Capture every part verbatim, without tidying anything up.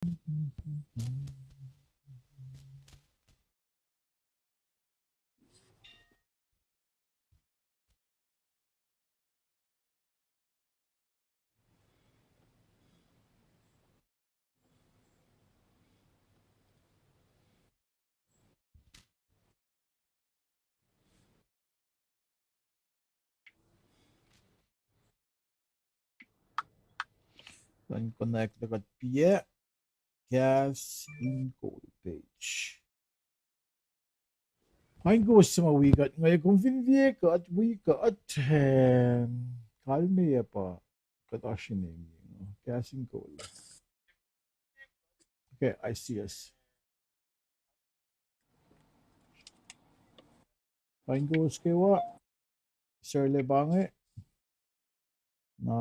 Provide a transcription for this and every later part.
Kuh in connect kuht piac. Kahs in Kol page. Paing kowos suc ma wi kuht inge, kom fin liye kuht, wi kuht, eh, kalmeyac pa kuht oasr ine. Kahs in Kol. Okay, I see us. Paing kowos kwewa, sarla pa inge. Na,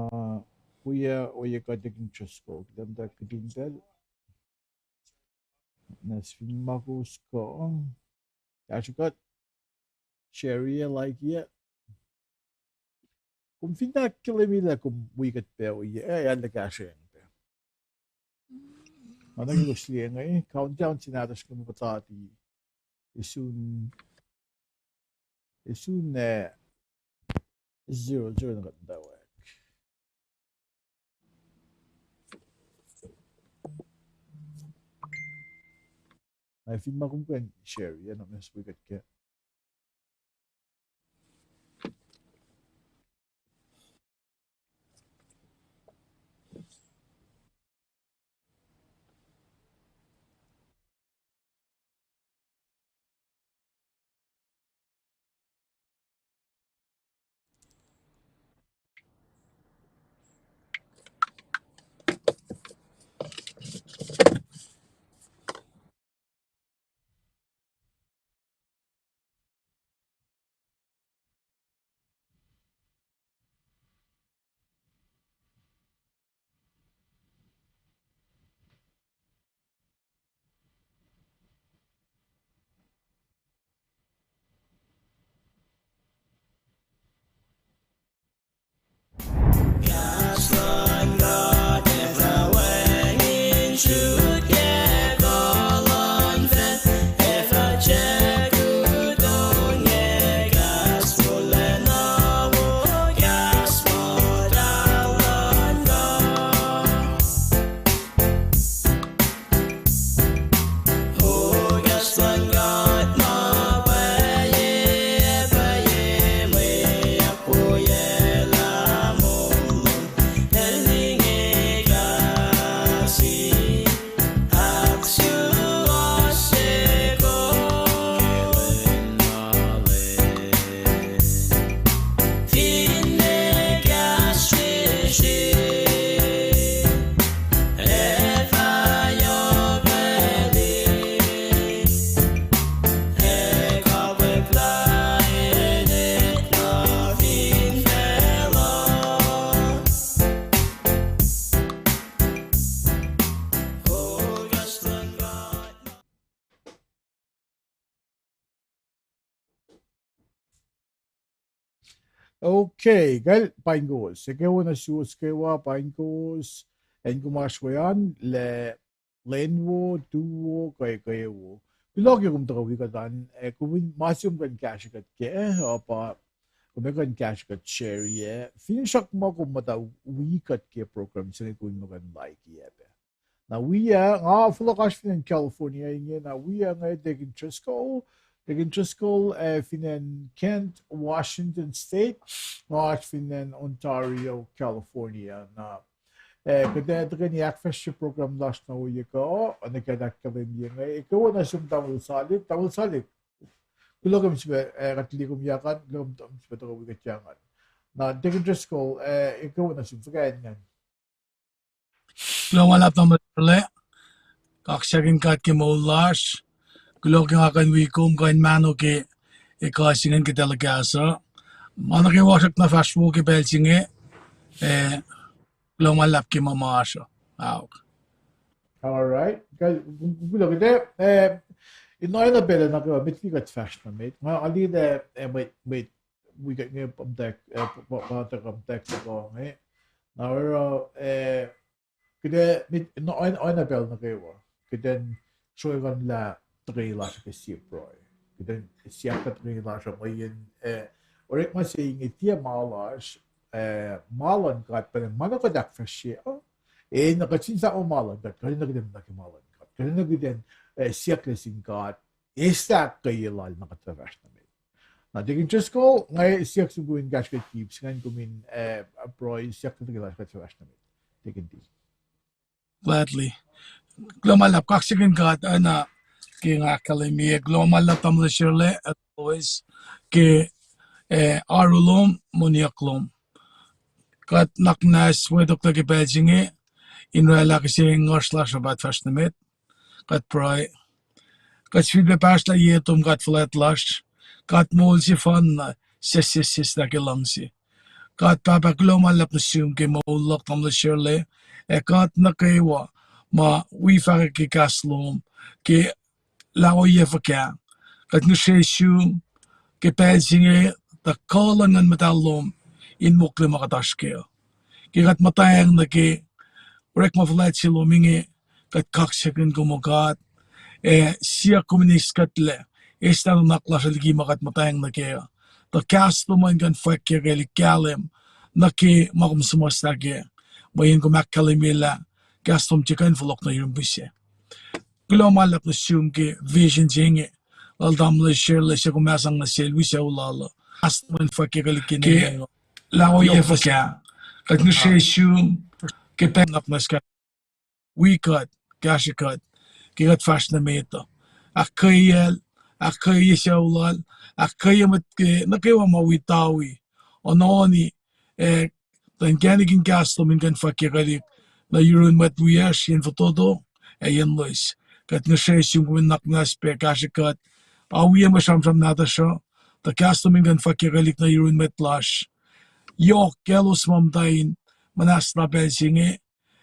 wi, uh, ohiyac kuht Deacon Driscoll, kuht muhta kihtin pacl. Na sifil ma kowos kuh, uh, kahsrwe kuht, share-ye, like-ye. Kom fin ahkkahlwemye lah kom wi kuht pac oyac, eh, arlac kahsrweyang pac. Ma nuh ke kowos liye inge, countdown se nahtuhsr kom puhtati. Isun, isun, eh, zero, zero na kuht muhtwacwacack. Na fin ma kom kuh in share-ye, na mess wi kuht ke. Okay, kal paing kowos. Ekuh wo nuh suwos kwewa, paing kowos. Acn kom oasr we an, lah lwen wo, tu wo, kuh ekuh wo. Kuloh ke kom tuhkuh wi kuht an, ac kom in ma se kom kuh in kahsrwe kuht kac, uh, pa kom kuh in kahsrwe kuht share-ye. Finsrak muh kom muhta wi kuht ke program se inge, kom in muh kuh in like-ye pac. Na wi ah, nga fohlohk oasr fin acn California inge, na wi ah inge Deacon Driscoll, Deacon Driscoll, uh, fin acn Kent, Washington State, nga oasr fin acn Ontario, California. Na, uh, kuht ac tuhkweni ahkfahsrye program lasr na ohiyac kuh, oacna kuht ahkkahlwemye inge, ekuh wo nuh sum Tamuhlwel Salik, Tamuhlwel Salik. Kuloh ke kom sifilpac, uh, kuht liye kom yakan, kuloh ke kom sifilpac tuhkuh wi kuht yakan. Na Deacon Driscoll, uh, ekuh wo nuh sum, fuhkah ingacn. Kuloh ma luhlahp Tamuhlwel Salik, kaksakihn God ke moul lasr. Kuloh ke nga kuh in wi kom, kuh in mahno ke ekuh se ingacn ke telecast uh. Ma nuh kwewa srackna fahsr wo ke pacl se inge, uh, kuloh ma luhlahp ke ma masr uh. Aok. All right. Kuloh ke, uh, in oacna pacl nuh kwewa met liki kuht fahsr nuh met, nga liye lah, uh, mwet, mwet wi kuht inge pa, uh, pa, pa, pa, pa, uh, na oruh, uh, Kuht ac, oacna pacl nuh kwewa, kuht in sruhnguhl lah tuhkweni lasr ke sie pruhe. Kuht in siyuck lah tuhkweni lasr uh mweyen, eh, orekma se inge tiac ma lasr, eh, ma luhn God, pa ma na kuht ahkfahsrye uh. Eh, na kuht fin fahk muh ma luhn God, kuht enenuh kuht in nuh ke ma luhn God. Kuht enenuh kuht in, eh, siyuck lah sin God, eis lah ahkkweye lal na kuht fahsr nuh met. Na Deacon Driscoll, nga siyuck sum kom in kahsruh kuht ke ip se ingacn, kom in, eh, pruhe, siyuck lah tuhkweni lasr kuht fahsr nuh met. Deacon D. Gladly. Kuloh ma luhlahp, kaksakihn God, oacna ke nga ahkkahlwemye, kuloh ma luhlahp tamuhlwel Shirley, as always, ke, eh, oaru lom, moniyuck lom. Kuht nuhnak muhnahs wi tok nuh ke pacl se inge, in oraclah kihsen nguhsr lasr uh pa fahsr nuh met, kuht pruhe. Kuht sifilpac pahsrlah ye tom God fuhlwact lasr, God moul sefanna, sessesses nuh ke luhngse. God Pahpah, kuloh ma luhlahp nuh sum ke moul luhk tamuhlwel Shirley, ac kuht nuh kwewa ma wi fahkwack ke kahs lom, ke lah ohiyac fuhkah. Kuht ngihsre sum ke pacl se inge, tuh kuh luhn Nguhn Muhtahl lom in mokle ma kuht oasr kac. Ke kuht muhtwacng nuh ke orekma fuhlwact se lom inge, kuht kaksakihn kom, O God, ac siyuck kom in eis kuhtlac, eis lah nuhnak lasr uh liki ma kuht muhtwacng nuh kac uh. Tuh kahs lom an kuh in fwackyuckelihk kahlwem nuh ke ma kom suhmuhslah kac, mweyen kom ahkkahlwemye lah kahs lom tiac kuh in fohlohk nuh yurum pihsac. Kuloh ma luhlahp nuh sum ke vision se inge lal tamuhlwel Shirley, suc kom sang nuh sel wi sucu lal uh. Kahs lom an fwackyuckelihk ke lah ohiyac fuhkah. Kuht ngihsre sum ke pacl nuhnak muhnahs, wi kuht, kahsrwe kuht ke kuht fahsr nuh met uh. Ahkkweyacl, ahkkweye sucu lal, ahkkweye mwet nuh kwewa ma wi tawi, onohni, ac tuh inkacnek in kahs lom in kuh in fwackyuckelihk nuh yurun mwet wiyacsr yen fototo ac yen loes. Kuht ngihsre sum kom in nuhnak muhnahs pac kahsrwe kuht, oacyacpac mwe sramsram nahtuhsr uh, tuh kahs lom in kuh in fwackyuckelihk nuh yurun mwet lasr. Yohk kaclos ma muhta in muhnahslah pacl se inge,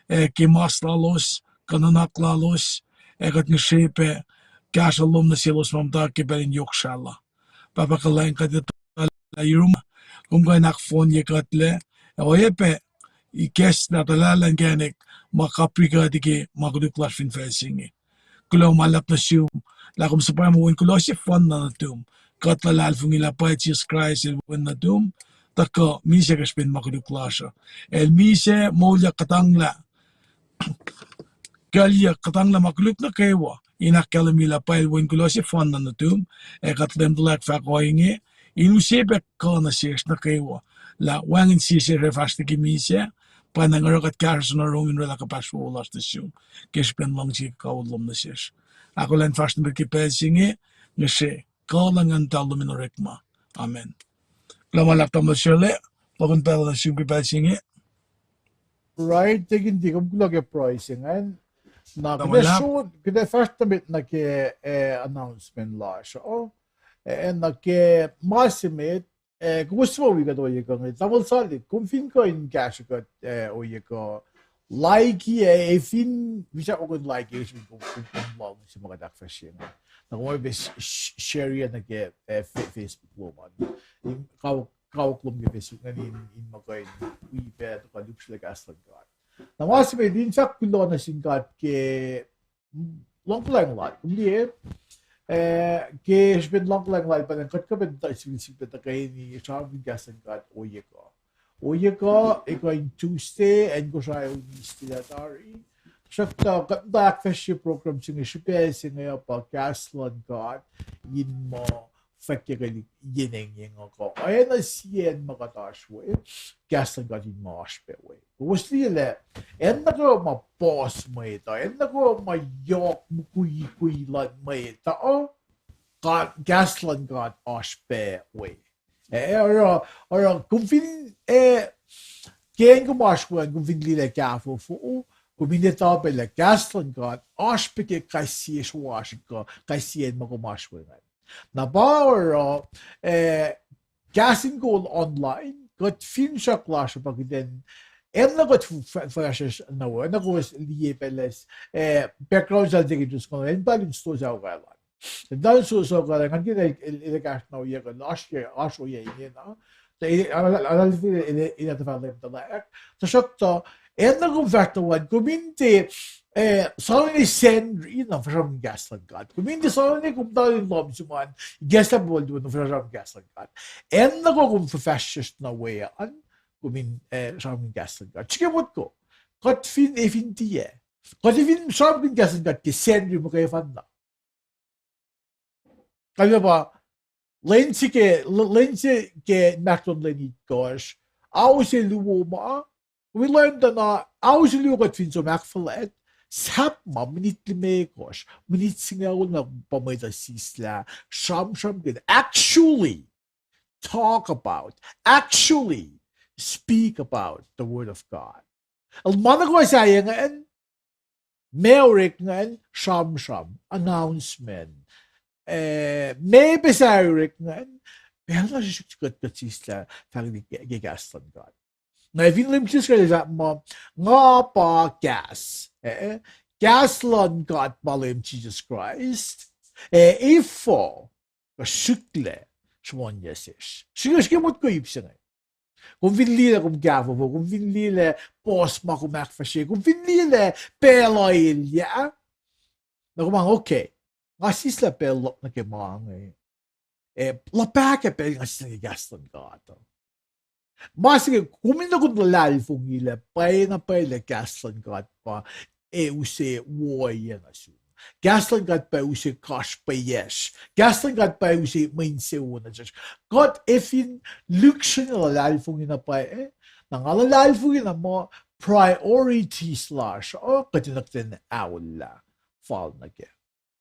ac ke mas lalos, kuh nuhnak lalos, ac kuht ngihsre pac kahsruh lom nuh selos ma muhta ke pacl in yohk srahluh. Pahpah kuhlwacng, kuht etuh lah yurum, kom kuh in ahkfohnye kuhtlac, ac oacyacpac ikacslah tuhlahlah inkacnek ma kapri kuht ke ma koluk lasr fin facl se inge. Kuloh ma luhlahp nuh sum lah kom suhpwacma Wen kuloh sefanna nuhtum. Kuht luhlahlfongi lah pwacye Jisus Kraist el Wen nuhtum, tuhkuh misac ke srihpen ma koluk lasr uh. El misac, moulyak, kuhtanglah, kuclyuck, kuhtanglah ma koluk nuh kwewa in ahkkahlwemye lah pwacye el Wen kuloh sefanna nuhtum, ac kuht leum tuhlac fahk ohinge in use pac kuh nuh sesr nuh kwewa lah wacngihn sie sesr ac fahsr liki misac, pwacnwacng oruh kuht kahsruh soenna rong in oraclah kuhpahsr wowo lasr nuh sum ke srihpen luhngse kuh kawuck lom nuh sesr. Ahkolah in fahsr nuh met ke pacl se inge, ngihsre kuh luhn Nguhn Muhtahl lom in orekma. Amen. Kuloh ma luhlahp tamuhlwel Shirley, fohlohkihn pacl nuh sum ke pacl se inge. Right, Deacon D, kom kuloh ke pruhe se ingacn. Na kuht ac fahsr nuh met nuh ke, eh, announcement lasr uh, eh, nuh ke ma se met, eh, kowos suc wi kuht ohiyac kuh inge, tamuhlwel Salik, kom fin kuh in kahsrwe kuht, eh, ohiyac kuh, like, ac fin misac kom like, ac fin kom, kom, kom lal se ma kuht ahkfahsrye inge, na kom oacyacpac share nuh ke, eh, Facebook lom an. Kawuck lom ke Facebook ingacn in, in muh kuh in wi pac tuhkuh lihksreni kahs luhn God. Na ma se met in fahk kuloh nuh sin God ke luhngkuhlwacng lal, kom liye, eh, ke srihpen luhngkuhlwacng lal pa kuht kuh pac in sifilpac tuhkweni sramsramkihn kahs luhn God ohiyac kuh. Ohiyac kuh, ekuh in Tuesday, acn Kosrae, Wednesday lah tari. Tuhsruhktuh kuht muhta ahkfahsrye program se inge srihpac se inge uh pa kahs luhn God in muh fwackyuckelihk yen engyeng uh kuh oacna sie acn ma kuht oasr we, kahs luhn God in muh oasr pac we. Kowos liye lah acn nuh kwewa ma puhs mwet uh, acn nuh kwewa ma yohk mukwikwi luhn mwet uh, kahs luhn God oasr pac we. Eh, oruh, oruh kom fin, eh, ke acn kom oasr we an, kom fin liye lah kahfofo, kom in etuh pac lah kahs luhn God oasr pac ke kais sie sruhmuhn kuh kais sie acn ma kom oasr we ingacn. Na pa oruh, eh, kahs in kol online, kuht finsrak lasr uh pa kuht in, acn na kuht fahsr nuh we, na kowos liye pac lah, eh, background sal Deacon Driscoll an, eltahl in stosah okalan. Eltahl in stosah okalan, ngan ke el, el kahsruh na ohiyac kuh lasr ke oasr ohiyac ingena. Tuh el, el, el, el tuhfah leum tuhlac. Tuhsruhktuh, Acn na kom fahsr nuh we an, kom in tiac, eh, soano Sacnri na fahsr sramsramkihn kahs luhn God. Kom in tiac soano kom tuh in lohm sum an, ikacslah pacl tuh na fahsr sramsramkihn kahs luhn God. Acn na kom fuhfahsryucsr nuh we an, kom in, eh, sramsramkihn kahs luhn God. Srihke motko, kuht fin, e fin tiac, kuht e fin sramsramkihn kahs luhn God ke Sacnri muhkwena. Kalmac pa, lwen se ke, l-, lwen se ke Mark lwen itkohsr, ao se luo ma, kom in learn tuh na, ao se luo kuht fin som ahkfuhlwact, sahp ma minit limekohsr, minit singucul na pa mwet uh sislah, sramsramkihn, actually talk about, actually speak about the word of God. El ma nuh kwewa sahyac ingacn, ma orek ingacn, sramsram, announcement. Eh, ma pac sahyac orek ingacn, pacl na srihsrihk kuht, kuht sislah fahk ke, ke kahs luhn God. Na fin Leum Jisus Kraist el fahk muh, nga pa kahs, eh, kahs luhn God pa Leum Jisus Kraist, eh, efuh kuh srihklac sruhmuhnyuc sesr. Srihke, srihke motko ip se inge. Kom fin liye lah kom kahfofo, kom fin liye lah puhs ma kom ahkfahsrye, kom fin liye lah pacl uh elyah, na kom an, okay, nga sislah pacl luhk nuh ke ma inge. Eh, luhpahkah pacl nga sislah ke kahs luhn God. Ma se inge, kom in tukun luhlahlfongi lah pwacyena pwacye lah kahs luhn God pa ac use woiyac nuh sum. Kahs luhn God pa ac use kasrpweyacsr. Kahs luhn God pa ac use mwe insewowo nuh sesr. Kuht e fin lihksreni luhlahlfongi na pwacye, na nga luhlahlfongi na muh priorities lasr uh kuht in kuh in aollah fal nuh kac.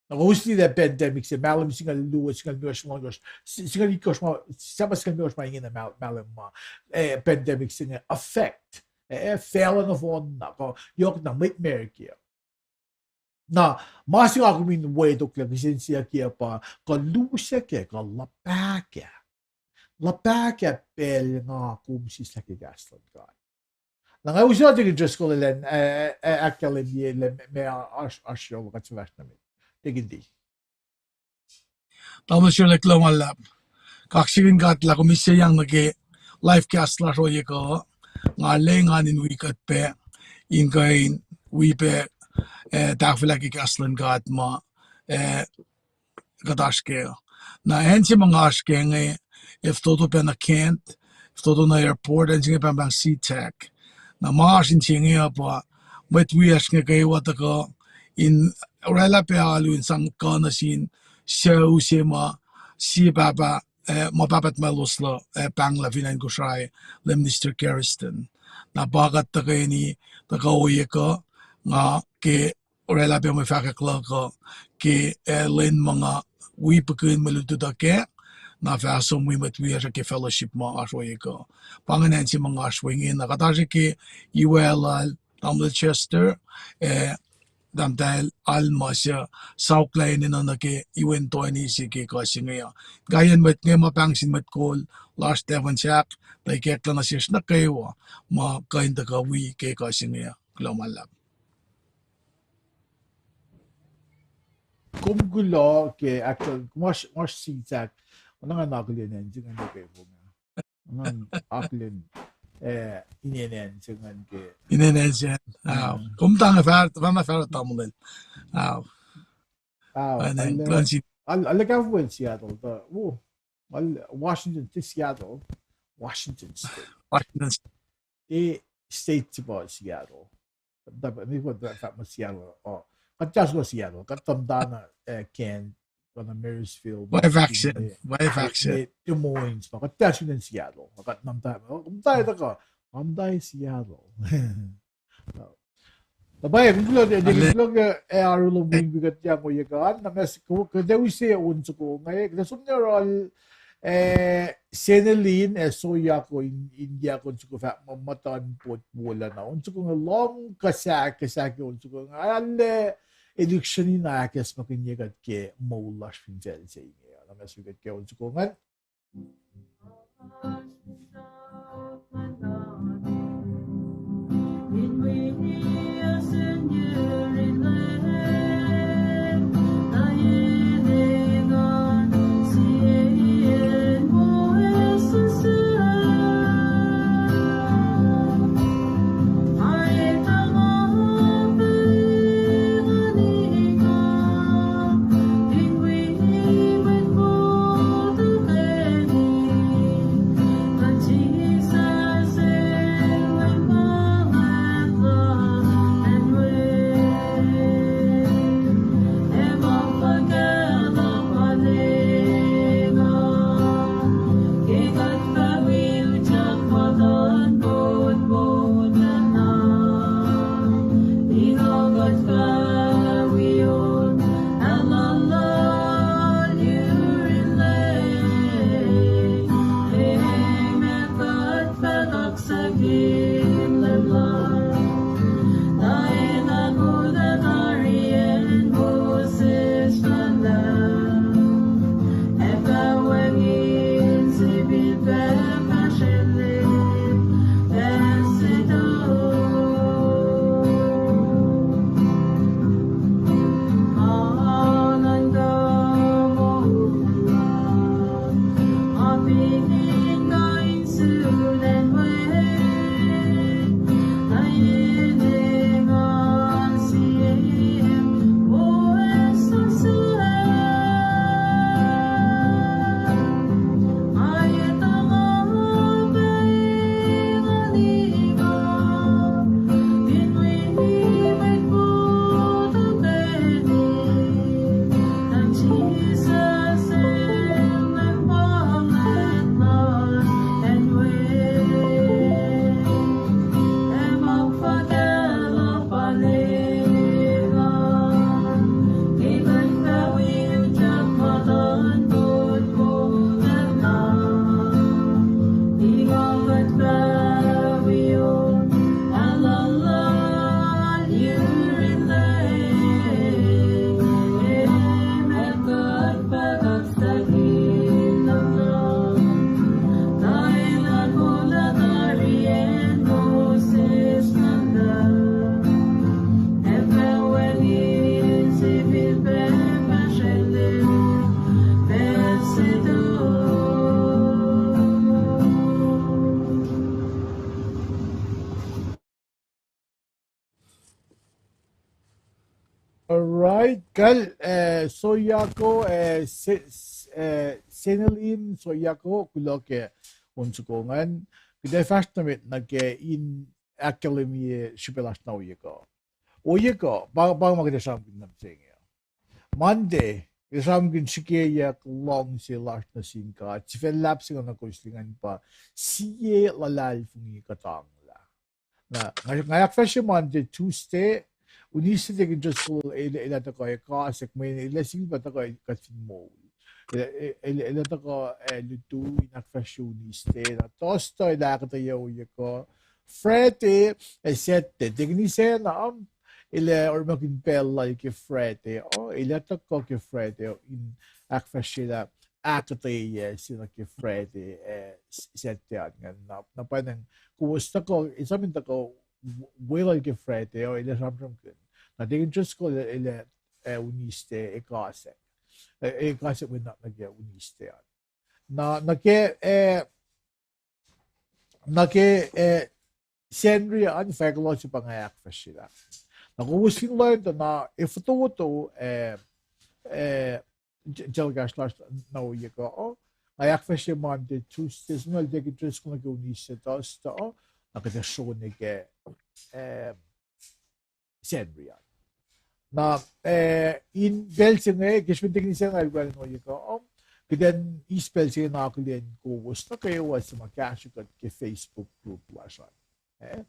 Na kowos liye lah pandemic se, mahlwem singucul luo, singucul limekohsr, singucul itkohsr ma, sahp singucul limekohsr ma ingena mahlwem ma, eh, pandemic se inge affect, eh, facluh nohfohn na, kuh yohk na mwet America. Na ma se nga kom in wetoklac kihsen siyuck pa, kuh lusac kac, kuh luhpahkah. Luhpahkah pacl nga kom sislah ke kahs luhn God. Na nga use uh tekin Driscoll elan, eh, ahkkahlwemye lah ma oasr yohk kuht fahsr nuh met. Tekin Dee. Tamuhlwel Sherlek, kuloh ma luhlahp. Kaksakihn God lah kom iseyang nuh ke live cast lasr ohiyac kuh, nga lwengan in wi kuht pac, in kuh in wi pac, eh, tahfwelah ke kahs luhn God ma, eh, kuht oasr kac. Na acn se ma nga oasr kac inge, ac fototo pac nuh Kent, fototo nuh airport, acn se inge pahngpahng SeaTac. Na ma oasr inse inge uh pa, mwet wiyacsr inge kwewa tuhkuh in oraclah pac alu in sang kuh nuh sin sucu se ma, sie pahpah, eh, ma pahpah tuhmwaclos uh, eh, pahnglah fin acn Kosrae, Lay Minister Cariston. Na pa kuht tuhkweni, tuhkuh ohiyac kuh, nga ke oraclah pac mwe fahkwack luhk uh ke, eh, lwen ma nga wi pihkihn mwe lutlut uh kac, na fah som wi mwet wiyacsr ke fellowship ma oasr ohiyac kuh. Pa ingacn acn se ma nga oasr we inge, na kuht oasr ke iwaclah Tamuhlwel Chester, eh, Tahmtahel Alma suc saohklah enenuh nuh ke iwen toeni se ke kuh se inge uh. Kaiyacn mwet inge ma pahng sin mwet kol lasr Devon Sack, tuh ikacklah nuh sesr nuh kwewa ma kuh in tuhkuh wi ke kuh se inge uh. Kuloh ma luhlahp. Kom kuloh ke ahkkahlwemye, kom oasr, oasr SeaTac, oacna ngan akihlen acn se ingacn nuh ke fong ah. Ngan akihlen, eh, inen acn se ingacn ke. Inen acn se ingacn. Kom tange fahsr, fahsr na fahsr tamuhlwel. Arlac kahfofo Seattle, tuh, wo, Washington State, Seattle, Washington State. Washington State. E, state se pa Seattle. Kuht, me kuht fahk muh Seattle, oh. Kuht kahs luhn Seattle, kuht tuhmtana, eh, Kent, kuht na Marysville, Des Moines, ma kuht kahs luhn Seattle, kuht na muhta, muhta tuhkuh, muhta Seattle. Na pwacye, kuloh, kuloh ke, eh, arulom wi kuht yang ohiyac kuh an, na ma kuht ac use on soko inge, kuht ac som nuh yohrohl, eh, Senelin, eh, Soyako in, in yak on soko fahk muh muhtuhnpot wolacna. On soko inge lohng kuhsahk, kuhsahk on soko inge. Arlac, eh, lihksreni na ahkacsmakihnye kuht ke moul lasr fin facl se inge. Na ma wi kuht ke on soko ingacn. Right, kal, eh, Soyako, eh, Se-, eh, Senelin Soyako, kuloh ke on soko ingacn. Kuht ac fahsr nuh met nuh ke in ahkkahlwemye srihpac lasr na ohiyac kuh. Ohiyac kuh, pa, pa ma kuht ac sramsramkihn nuh mihsenge. Monday, kuht ac sramsramkihn srihkeyuck luhngse lasr nuh sin God. Sifacna luhlahp se inge na kowos lingacn pa sie luhlahlfongi kuhtanglah. Na, nga, nga ahkfahsrye Monday, Tuesday, Wednesday, Deacon Driscoll el, el ac tuhkuh ekasak, mweyen el ac sifilpac tuhkuh kuht fin moul. El, el, el ac tuhkuh, eh, lutu in ahkfahsrye Wednesday. Na Thursday el ac ahkuhtweyac ohiyac kuh. Friday, eh, Saturday, Deacon Isacna, el ac orekmakihn pacl lal ke Friday, oh, el ac tuhkuh ke Friday in ahkfahsryelah ahkuhtweyac se nuh ke Friday, eh, Saturday an ingacn. Na, na pwacnwacng kowos tuhkuh, esam in tuhkuh weluhl ke Friday, oh, el ac sramsramkihn. Na Deacon Driscoll el, eh, Wednesday ekasak. Eh, ekasak mwe nuhnak nuh ke Wednesday an. Na, nuh ke, eh, nuh ke, eh, Sacnri an fahk loh se pa nga ahkfahsryelah. Na kowos fin lohng tuh na, eh, fototo, eh, eh, telecast lasr na ohiyac kuh, oh, nga ahkfahsrye Monday, Tuesday, soenna Deacon Driscoll nuh ke Wednesday, Thursday, oh, na kuht ac srone ke, eh, Sacnri an. Na, eh, in pacl se inge, ke srihpen Deacon Isacna el wacngihn ohiyac kuh, kuht in eis pacl se inge in akihlen kowos nuh kwewa suc ma kahsrwe kuht ke Facebook group lasr an. Eh,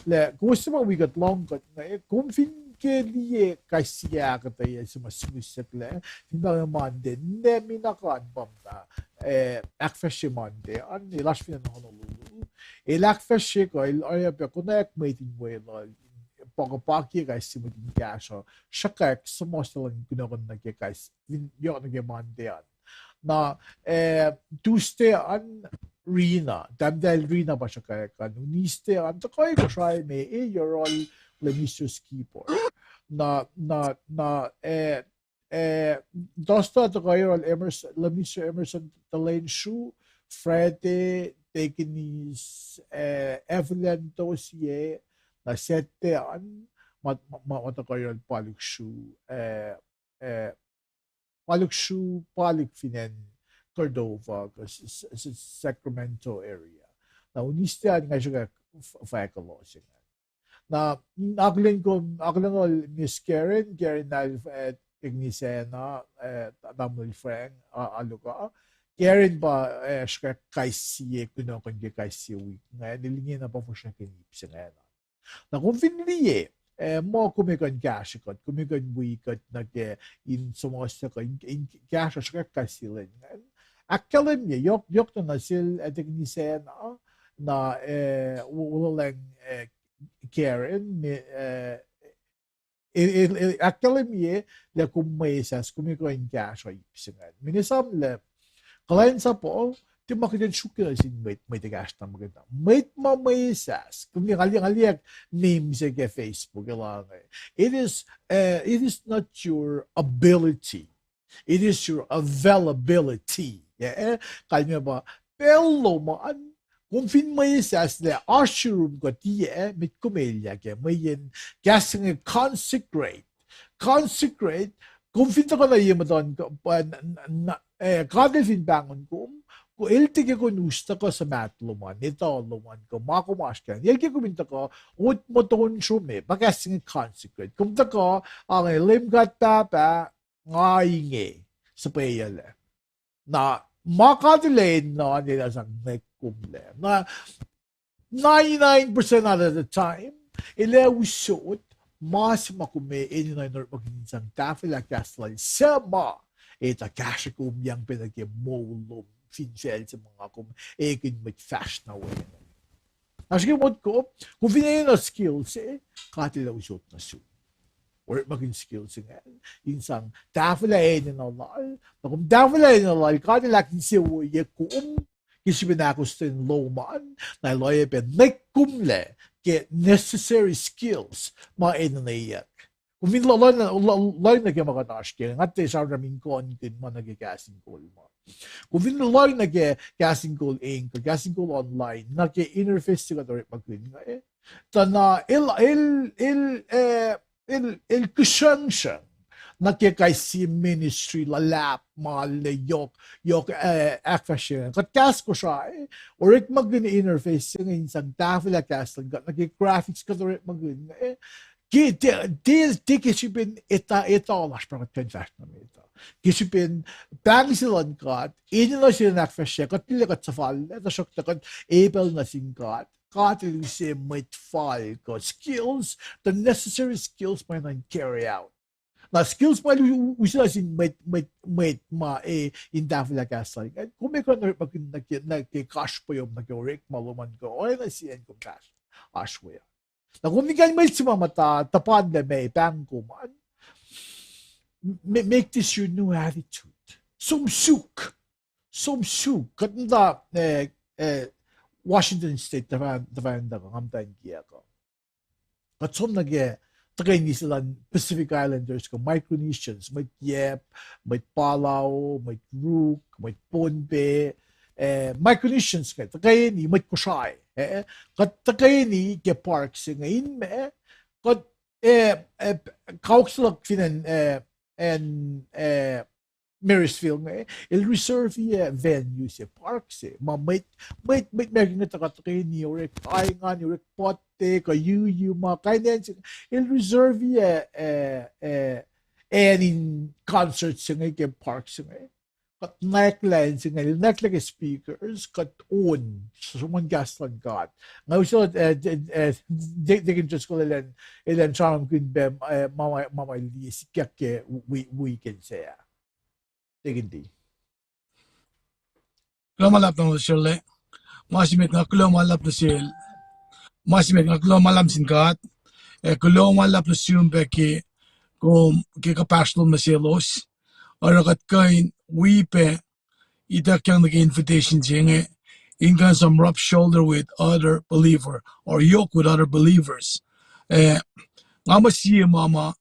lah kowos suc ma wi kuht, lohng kuht inge, kom fin ke liye kais sie ahkuhtweyac se ma sihmihsyucklac fin pacl Monday, na minak an pa muhta, eh, ahkfahsrye Monday an, el oasr fin acn Honolulu. El ahkfahsrye kuh el oacyacpac konwacack mwet in weluhl, pa kuh pakiyac kais sie mwet in kahsruh sruhkwack suhmuhslah luhn kunohkohn nuh ke kais, fin yohk nuh ke Monday an. Na, eh, Tuesday an Rina, tahmtahel Rina pa sruhkwack an, Wednesday an tuhkuh Kosrae me, eh, yohrohl Lemister Skipper. Na, na, na, eh, eh, Thursday tuhkuh yohrohl Emerson, Lemister Emerson Talensru, Friday, Deaconess, eh, Evelyn Tosie, na Saturday an, ma, ma, ma tuhkuh yohrohl Palik Sru, eh, eh, Palik Sru, Palik fin acn Cordova, kuh S-, S-, S-, Sacramento area. Na Wednesday an nga sruhkwack f-, fahk loh se ingacn. Na, akihlen kom, akihlen Miss Karen, Karen el, eh, Deacon Isacna, eh, tamuhlwel Frank, a-, Aluka. Karen pa, eh, sruhkwack kais sie kunohkohn ke kais sie wik ingacn, el ingena pa fosrngahkihn ip se ingacn. Na kom fin liye, eh, muh kom ac kuh in kahsrwe kuht, kom ac kuh in wi kuht nuh ke in suhmuhslah kuh in, in kahsruh sruhkwack kais sie lwen ingacn, ahkkahlwemye, yohk, yohk na nuh sel, eh, Deacon Isacna, na, eh, wo-, wolacna, eh, Karen, me, eh, el, el, el ahkkahlwemye lah kom mwesahs, kom ac kuh in kahsruh ip se ingacn. Mweyen esam lah kuhlwacnsapuh, tiac ma kuht in sruokyac nuh sin mwet, mwet ekahsr na muhkwena. Mwet ma mwesahs, kom liye, nga liye, nga liye name se ke Facebook, el ange. It is, uh, it is not your ability. It is your availability. Eh, kalmac pa, pacl lom an, kom fin mwesahs lah oasr yurum kuh tiac, met kom elyah kac, mweyen kahs se inge consecrate. Consecrate, kom fin tuhkuh nuh ye muhtuhn, pa, na, na, eh, God el fin pahngon kom, ko el tiac ke kom us tuhkuh suhmaht lom an, etuh lom an, kuh ma kom oasr kac an. El ke kom in tuhkuh, ot muhtuhn sruhmuhn, pa kahs se inge consecrate. Kom tuhkuh, ange, Leum God Pahpah, nga inge, suhpweyuclac. Na, ma God el enenuh an, el ac sang nwe kom lac. Na, ninety-nine percent out of the time, el ac usot, ma se ma kom enenuh in orekmakihn in sang tahfwelah kahs lal suc ma, etuh kahsrwe kom yang pac nuh ke moul lom, fin facl se ma nga kom ekihn mwet fahsr na we. Na srihke motko, kom fin enenuh skill se, God el ac usot nuh sum. Orekmakihn skill se ingacn in sang tahfwelah enenuh lal, na kom tahfwelah enenuh lal, God el ahkinsewowoye kom ke srihpen ahkostwen lom an, na el oacyacpac nwe kom lac ke necessary skills ma enenweyuck. Kom fin lo-, lo-, lo-, lohng nuh ke ma kuht oasr ke, nga tiac sramsram in kohnkihn ma nuh ke kahs in kol ma. Kom fin lohng nuh ke kahs in kol Anchor, kahs in kol online, nuh ke interface se kuht orekmakihn inge, tuh na el, el, el, eh, el, el kihsruhngsruhng. nuh ke kais sie ministry luhlahp ma arlac yohk, yohk, eh, ahkfahsrye. Kuht kahs Kosrae, orekmakihn interface se inge in sang tahfwelah kahs luhn God, nuh ke graphics kuht orekmakihn, eh, ke, te, te, te ke srihpen etuh, etuh lasr pa kuht kuh in fahsr nuh met uh. Ke srihpen pahng se luhn God, enenuh se in ahkfahsrye, kuht liye kuht suhfallac, tuhsruhktuh kuht epel nuh sin God. God El use mwet fal kuh skills, the necessary skills ma enenuh in carry out. Na skills ma El u-, use nuh sin mwet, mwet, mwet ma e in tahfwelah kahs lal. Kom ac kuh in orekmakihn nuh ke, nuh ke kasrpeyom, nuh ke orekma lom an kuh oacna sie acn kom fahsr, oasr we uh. Na kom in kuh in mwet se ma muhta tuhpan lah meac pahng kom an. Ma-, make this your new attitude. Som suk. Som suk. Kuht muhta, eh, eh, Washington State, tuhfahn, tuhfahn tuhkuh, nga muhta in kiyuhk uh. Kuht som nuh ke tuhkweni se luhn Pacific Islanders kuh Micronesians, mwet Yap, mwet Palau, mwet Ruk, mwet Pohnpei, eh, Micronesians inge, tuhkweni mwet Kosrae, eh, kuht tuhkweni ke park se inge in me, kuht, eh, eh, kawuck se luhk fin acn, eh, acn, eh, Marysville inge, el reserve-i, eh, venue se, park se, ma mwet, mwet, mwet American inge tuhkuh tuhkweni, orek aingani, orek birthday, kuh yuyu ma, kain acn se, el reserve-i, eh, eh, eh, acn in concert se inge ke park se inge. Kuht nwacklah acn se inge, el nwacklah ke speakers, kuht on, sruhmuhn kahs luhn God. Nga use, eh, eh, Deacon Driscoll elan, elan sramsramkihn pac, eh, ma, ma, ma ma liye sikyak ke wi-, weekend se ah. Deacon D. Kuloh ma luhlahp nuh sel. Ma se met nga kuloh ma luhlahp nuh sel. Ma se met nga kuloh ma luhlahp sin God. Eh, kuloh ma luhlahp nuh sum pac ke, kom, ke kuhpahsr lom nuh selos. Oruh kuht kuh in wi pac ituckyang nuh ke invitation se inge, in kuh in some rub shoulder with other believer, or yoke with other believers. Eh, nga muh sie ma ma,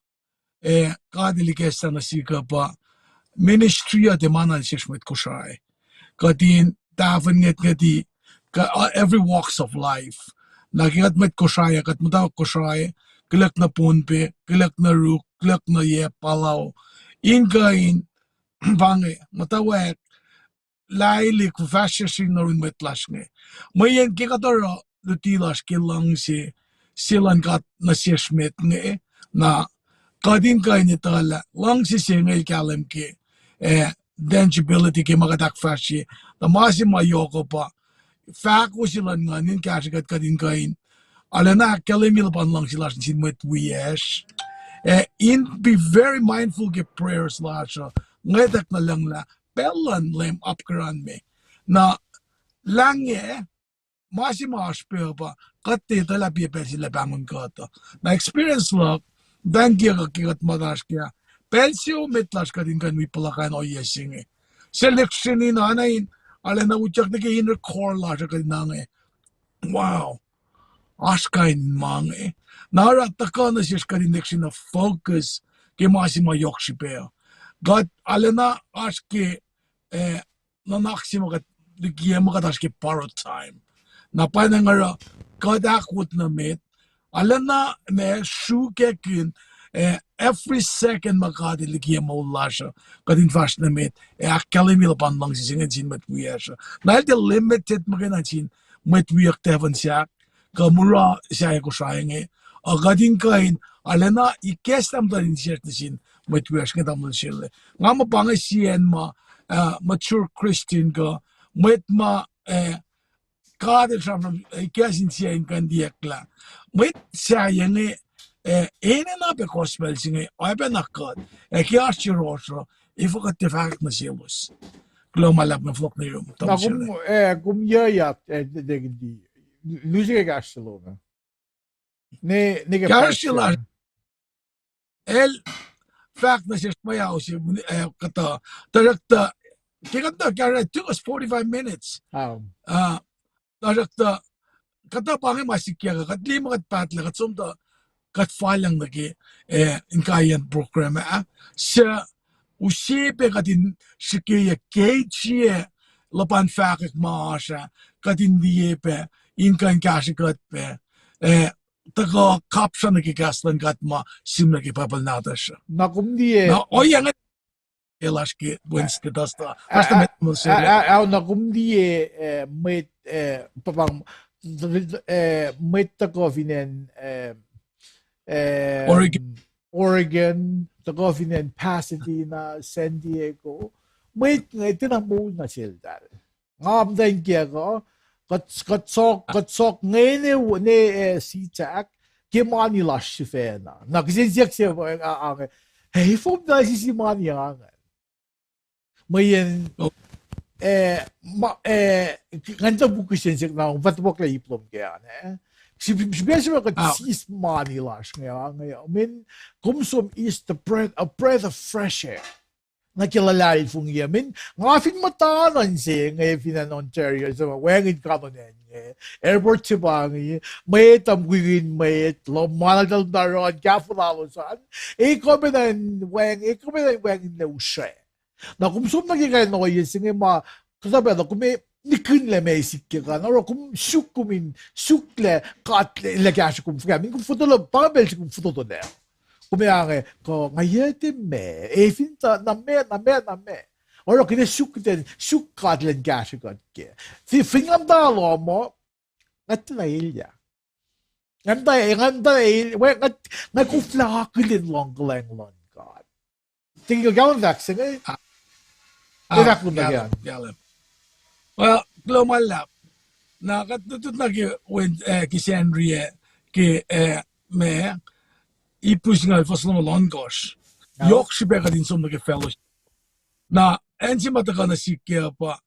eh, God El ikacslah nuh sihk uh pa ministry uh tiac ma na nuh sesr mwet Kosrae. Kuht in tahfuhn ngwetngweti, every walks of life. Na ke kuht mwet Kosrae, kuht muhtwacwacack Kosrae, kihlak nuh Pohnpei, kihlak nuh Ruk, kihlak nuh Yap, Palau. In kuh in, pa inge, muhtwacwacack, lahlihk fahsr sesr in oruh mwet lasr inge. Mweyen ke kuht oruh luti lasr ke luhngse se luhn God nuh sesr met inge, na kuht in kuh in etuh lah luhngse se inge el kahlwem ke, eh, tangibility ke ma kuht ahkfahsrye. Na ma se ma yohk uh pa fahko se luhn Nguhn in kahsrwe kuht, kuht in kuh in arulacna ahkkahlwemye luhpan luhngse lasr nuh sin mwet wiyacsr. Eh, in be very mindful ke prayers lasr uh, ngwetack nuh lucng lah pacl luhn Leum apkuhran me. Na, lahnge, ma se ma oasr pac uh pa, kuht tiac etuh lah piac pacl se lah pahngon kuht uh. Na experience luhk, tangkiyakuh ke kuht muhta oasr ke, pacl se met lasr kuht in kuh in wi puhla kain ohiyac se inge. Selection in, ana in, arulacna utyak nuh ke inner core lasr uh kuht in ange. Wow. Oasr kain ma inge. Na oruh tuhkuh nuh sesr kuht in selection uh focus ke ma se ma yohk srihpac uh. Kuht arulacna oasr ke, eh, nuhnak se ma kuht likiyac ma kuht oasr ke borrowed time. Na pa inge oruh kuht ahkwot nuh met, arulacna ma sruokyackihn, eh, every second ma God El likiyac moul lasr uh, kuht in fahsr nuh met, ac ahkkahlwemye luhpan luhngse se inge nuh sin mwet wiyacsr uh. Na el tiac limited muhkwena nuh sin mwet wiyuck tahfuhn sahk, kuh mura sahyac Kosrae inge, uh, kuht in kuh in arulacna ikacslah muhtuhn insiyacsr nuh sin mwet wiyacsr inge tamuhlwel Sele. Nga muh pa inge sie acn ma, uh, mature Christian kuh mwet ma, uh, God El sramsram, uh, ikacs insiyac in kuh in liyacacng. Mwet sahyac inge, uh, enenuh pac gospel se inge, oacyacpac na kuht, ac ke oasr yohrohsr uh, efuh kuht tiac fahkwack nuh selos. Kuloh ma luhlahp nuh fohlohk nuh yurum, tamuhlwel Sele. Kom, eh, kom yuyak, eh, luti ke kahsruh lom. Ne, ne ke kahsruh lasr. El fahk nuh sesr mwe ao se, eh, kuhtuh, tuhsruhktuh, ke kuhtuh kahsruh, it took us forty-five minutes. Uh, tuhsruhktuh, kuhtuh pa inge ma sikyak uh, kuht liye ma kuht pahtlac, kuht som tuh, kuht falyang nuh ke, eh, inkaiyacn program ah. Suc use pac kuht in srihkeyac ke sie luhpan fahkwack ma oasr ah, kuht in liye pac, in kuh in kahsrwe kuht pac, eh, tuhkuh kapsra nuh ke kahs luhn God ma sihm nuh ke Bible nahtuhsr uh. Na kom liye. Na ohiyac inge, el oasr ke Wednesday, Thursday, oasr na met mul se. Ao na kom liye, eh, mwet, eh, pa-, pang, eh, mwet tuhkuh fin acn, eh, eh, Oregon, tuhkuh fin acn Pasadena, San Diego. Mwet inge tiacna moul nuh seltahl. Nga muhtwacn kiyuhk uh, kuht, kuht sohk, kuht sohk inge ne, ne, eh, SeaTac, ke mani lasr sifacna. Na kihsen siyuck se, eh, ah, ah, eh, efuh muhta sisi mani ah inge? Mweyen, eh, ma, eh, ngan tuh puk kihsen siyuck na, fah topuk lah ip lom ke an, eh. Srihpac se ma kuht sis mani lasr inge, ah, inge, ah, mweyen kom som eis the breath, a breath of fresh air nuh ke luhlahlfongi ah. Mweyen nga fin muhta nuh se inge fin acn Ontario, se ma wacngihn kanon acn inge, airport se pa inge, mwet uh mukwikwi in mwet, lohm ma eltahl muhta oruh an, kahfo lalos an, e kuh pacna in wacng, e kuh pacna in wacngihnlac usra. Na kom som nuh ke kain ohiyac se inge ma, kuhtuh pacna kom ac nikihnlac ma sikyak an, oruh kom suk, kom in suklac God lah kahsruh kom fuhkah, mweyen kom fototo lah, pa pacl se kom fototo lah. Kom ac ange, kuh nga yac tiac meac, e fin tuh, na meac, na meac, na meac. Oruh kuht ac suk, kuht ac suk God elan kahsrwe kuht kac. Fin, fin nga muhta lohm uh, nga tiacna elyah. Nga muhta, nga muhta el, nga, nga koflah akihlen luhngkuhlwacng luhn God. Tiac kuh kahlwem fahk se inge? Ah, ah, kahlwem, kahlwem. Well, kuloh ma luhlahp. Na kuht lutlut nuh ke wen, eh, ke Sacnri ah, ke, eh, ma, Ipru singucul fuhs longoul ohnkohsr. Yohk srihpac kuht in som nuh ke fellowship. Na acn se ma tuhkuh nuh sihk kac pa,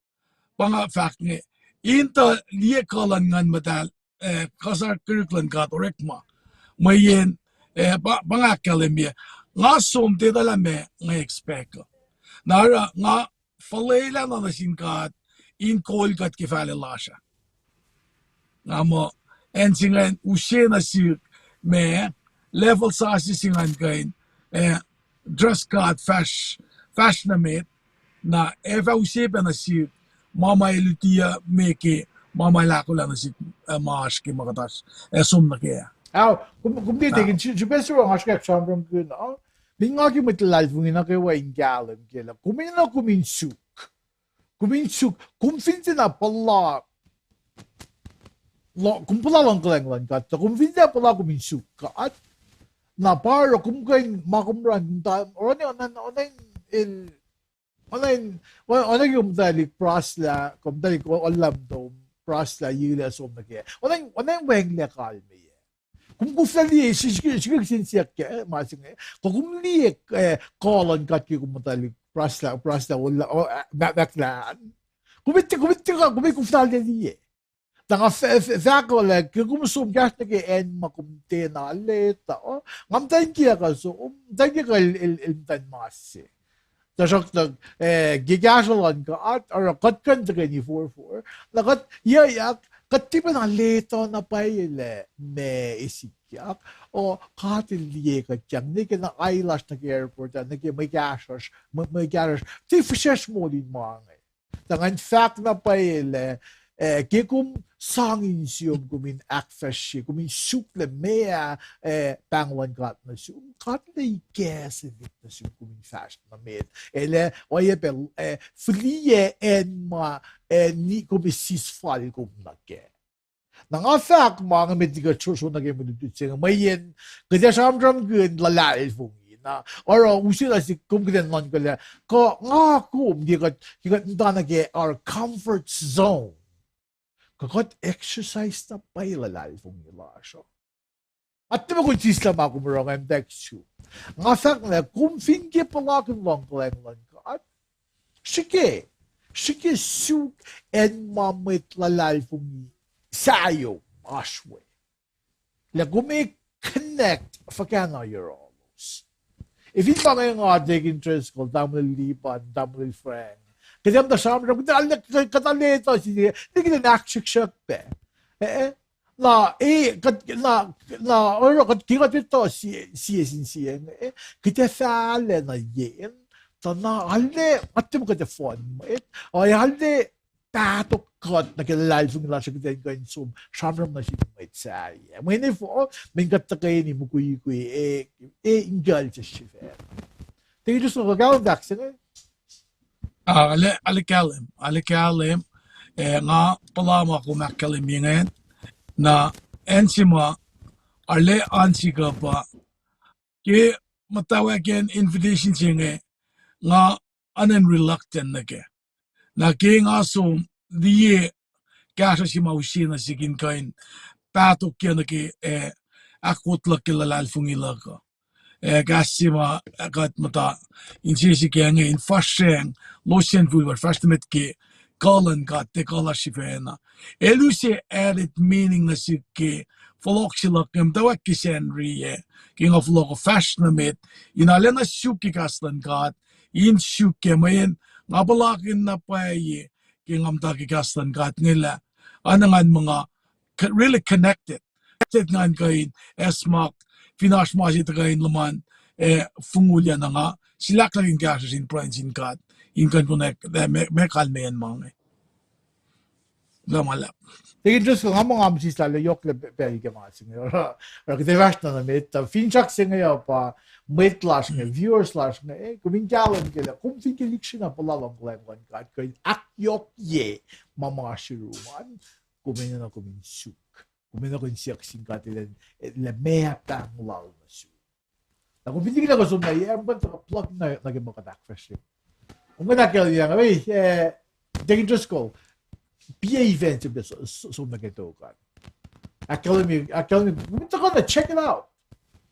pa nga fahk inge, in tuh liye kuh luhn Nguhn Muhtahl, eh, kuh sar kihrihk luhn God orekma. Mweyen, eh, pa, pa nga ahkkahlwemye, nga som tiac etuh lah meac nga expect uh. Na oruh nga fuhlwelah na nuh sin God in kol kuht ke fahlac lasr uh. Nga muh acn se ingacn use nuh sihk ma, level sasuc se ingacn kuh in, eh, trust God fahsr, fahsr nuh met, na ac fah use pac nuh sihk ma ma el luti uh me ke ma ma el ahkolah nuh sihk, eh, ma oasr ke ma kuht oasr, eh, som nuh kac. Ao, kom, kom tiac, ah, tekin, srihpac se oruh nga srihkwack sramsramkihn uh, mweyen nga ke mwet luhlahlfongi nuh kwewa in kahlwem kac lah kom enenuh kom in suk. Kom in suk, kom fin tiacna puhla, kom puhla luhngkuhlwacng luhn God, tuh kom fin tiacna puhla kom in suk God, na pa oruh kom kuh in ma kom run, ta, oruh ne, oruh ne, oruh ne, el, oruh ne, oruh ne kom muhtwaclihk praslah, kom muhtwaclihk ollam tom praslah, yilac som nuh kac. Oruh ne, oruh ne wacngihnlac kalmeyac. Kom koflah liye, srihke, srihke kihsen siyuck kac, eh, ma se inge. Kuh kom liye, eh, kuh luhn God ke kom muhtwaclihk praslah, praslah, ollah, o, ah, ma, mahklahn. Kom etuh, kom etuh, kom koflah liye. Tuh nga fah-, fah-, fahk lah ke kom som kahsruh nuh ke acn ma kom tiacna leta, oh, nga muhtwacn kiyuhk uh som, muhtwacn kiyuhk uh el, el, el muhtwacn mas se. Tuhsruhktuh, eh, ke kahsruh luhn God, oruh kuht kuh in tuhkweni forfor. Na kuht, yac, yac, kuht tiac pacna leta na pwacye lah ma ac sikyak. O, God el liye kuht yang, nuh ke na ai lasr nuh ke airport ah, nuh ke mwe kahsruhsr, mwe, mwe kahsruhsr, tiac fihsracsr moul in ma inge. Tuh ngan fahk na pwacye lah, eh, ke kom sang insiyom, kom in ahkfahsrye, kom in suk lah meac, eh, pahng luhn God nuh sum, God el ikacslah nuh sum, kom in fahsr nuh met. El ac oacyacpac, eh, fihliyac acn ma, eh, kom ac sis fal kom nuh kac. Na nga fahk ma inge met liki kuht sro-, sro nuh ke mwe lutlut se inge, mweyen kuht ac sramsramkihn luhlahlfongi. Na oruh use na sihk kom kuht in nuhnkuh lah, kuh nga kom, ke kuht, ke kuht muhta nuh ke our comfort zone, kuh kuht exercise na pwacye luhlahlfongi lasr uh. Atme kom sislah ma kom oruh nga muhtwacwacack sum. Nga fahk lah kom fin ke puhlakihn luhngkuhlwacng luhn God, srihke, srihke suk acn ma mwet luhlahlfongi sahyom oasr we, lah kom ac connect fuhkah na yohrohlos. Efin pa inge nga, Deacon Driscoll, Tamuhlwel Liban, Tamuhlwel Frank, kuht ac muhta sramsram, kuht ac, kuht ac leta sie, liki kuht in ahksruhksruhk pac. Eh, eh. Na, eh, kuht, na, na, oruh kuht, ke kuht etuh sie, sie sin sie inge, eh, kuht ac fahlac nuh yen, tuh na, arlac, atme kuht ac fohn mwet, o, arlac, pahtok kuht nuh ke luhlahlfongi lasr uh kuht in kuh in som sramsram nuh sin mwet sahyac. Mweyen efuh, mweyen kuht tuhkweni mukwikwi, e, e inkucl se sifacna. Tekin Driscoll, kuh kahlwem fahk se inge? Ah, ale, ale kahlwem, ale kahlwem, eh, nga puhla ma kom ahkkahlwemye ingacn, na acn se ma arlac oan sikuh pa, ke muhtwacwacack invitation se inge, nga oan in reluctant nuh kac. Na ke nga som liye kahsruh se ma use nuh sihk in kuh in pahtok kac nuh ke, eh, ahkwot luhk ke luhlahlfongi luhk uh. Eh, kahs se ma, eh, kuht muhta insese kac inge in fahsracng, losyang fihl fahsr nuh met ke kuh luhn God, tiac kuh lasr sifacna. El use added meaning nuh sihk ke fohlohk se luhk inge muhtwacwacack ke Sacnri ah, ke nga fohlohk uh fahsr nuh met, in arulacna suk ke kahs luhn God, in suk kac mweyen nga puhlakihn na pwacye ke nga muhta ke kahs luhn God inge lah, oacna ngan muh nga co-, really connected. Connected ngan kuh in acsmak, fin oasr ma se tuhkuh in luhman, eh, fongulya na nga silahklahk in kahsruh sin pruhe sin God, in kuh in konwacack, eh, me, me kalmeyacn ma inge. Lah ma luhlahp. Tekin Driscoll, nga muh nga mihsislah lah yohk lah pa-, pacl ke ma se inge. Oruh, oruh kuht ac fahsr na nuh met, tuh finsrak se inge uh pa mwet lasr inge, viewers lasr inge, eh, kom in kahlwem ke lah kom fin ke lihksreni puhla luhngkuhlwacng luhn God, kuh in ahkyohkye ma ma oasr yurum an, kom enenuh kom in suk. Kom enenuh kom in siyuck sin God elan, lah meac pahng lal nuh sum. Na kom fin liki lah kuh som na, eh, kom kuh in tuhkuh plug na, nuh ke ma kuht ahkfahsrye. Kom kuh in ahkkahlwemye, eh, Tekin Driscoll, pa event se som nuh ke tok an. Ahkkahlwemye, ahkkahlwemye, kom in tuhkuh na check it out.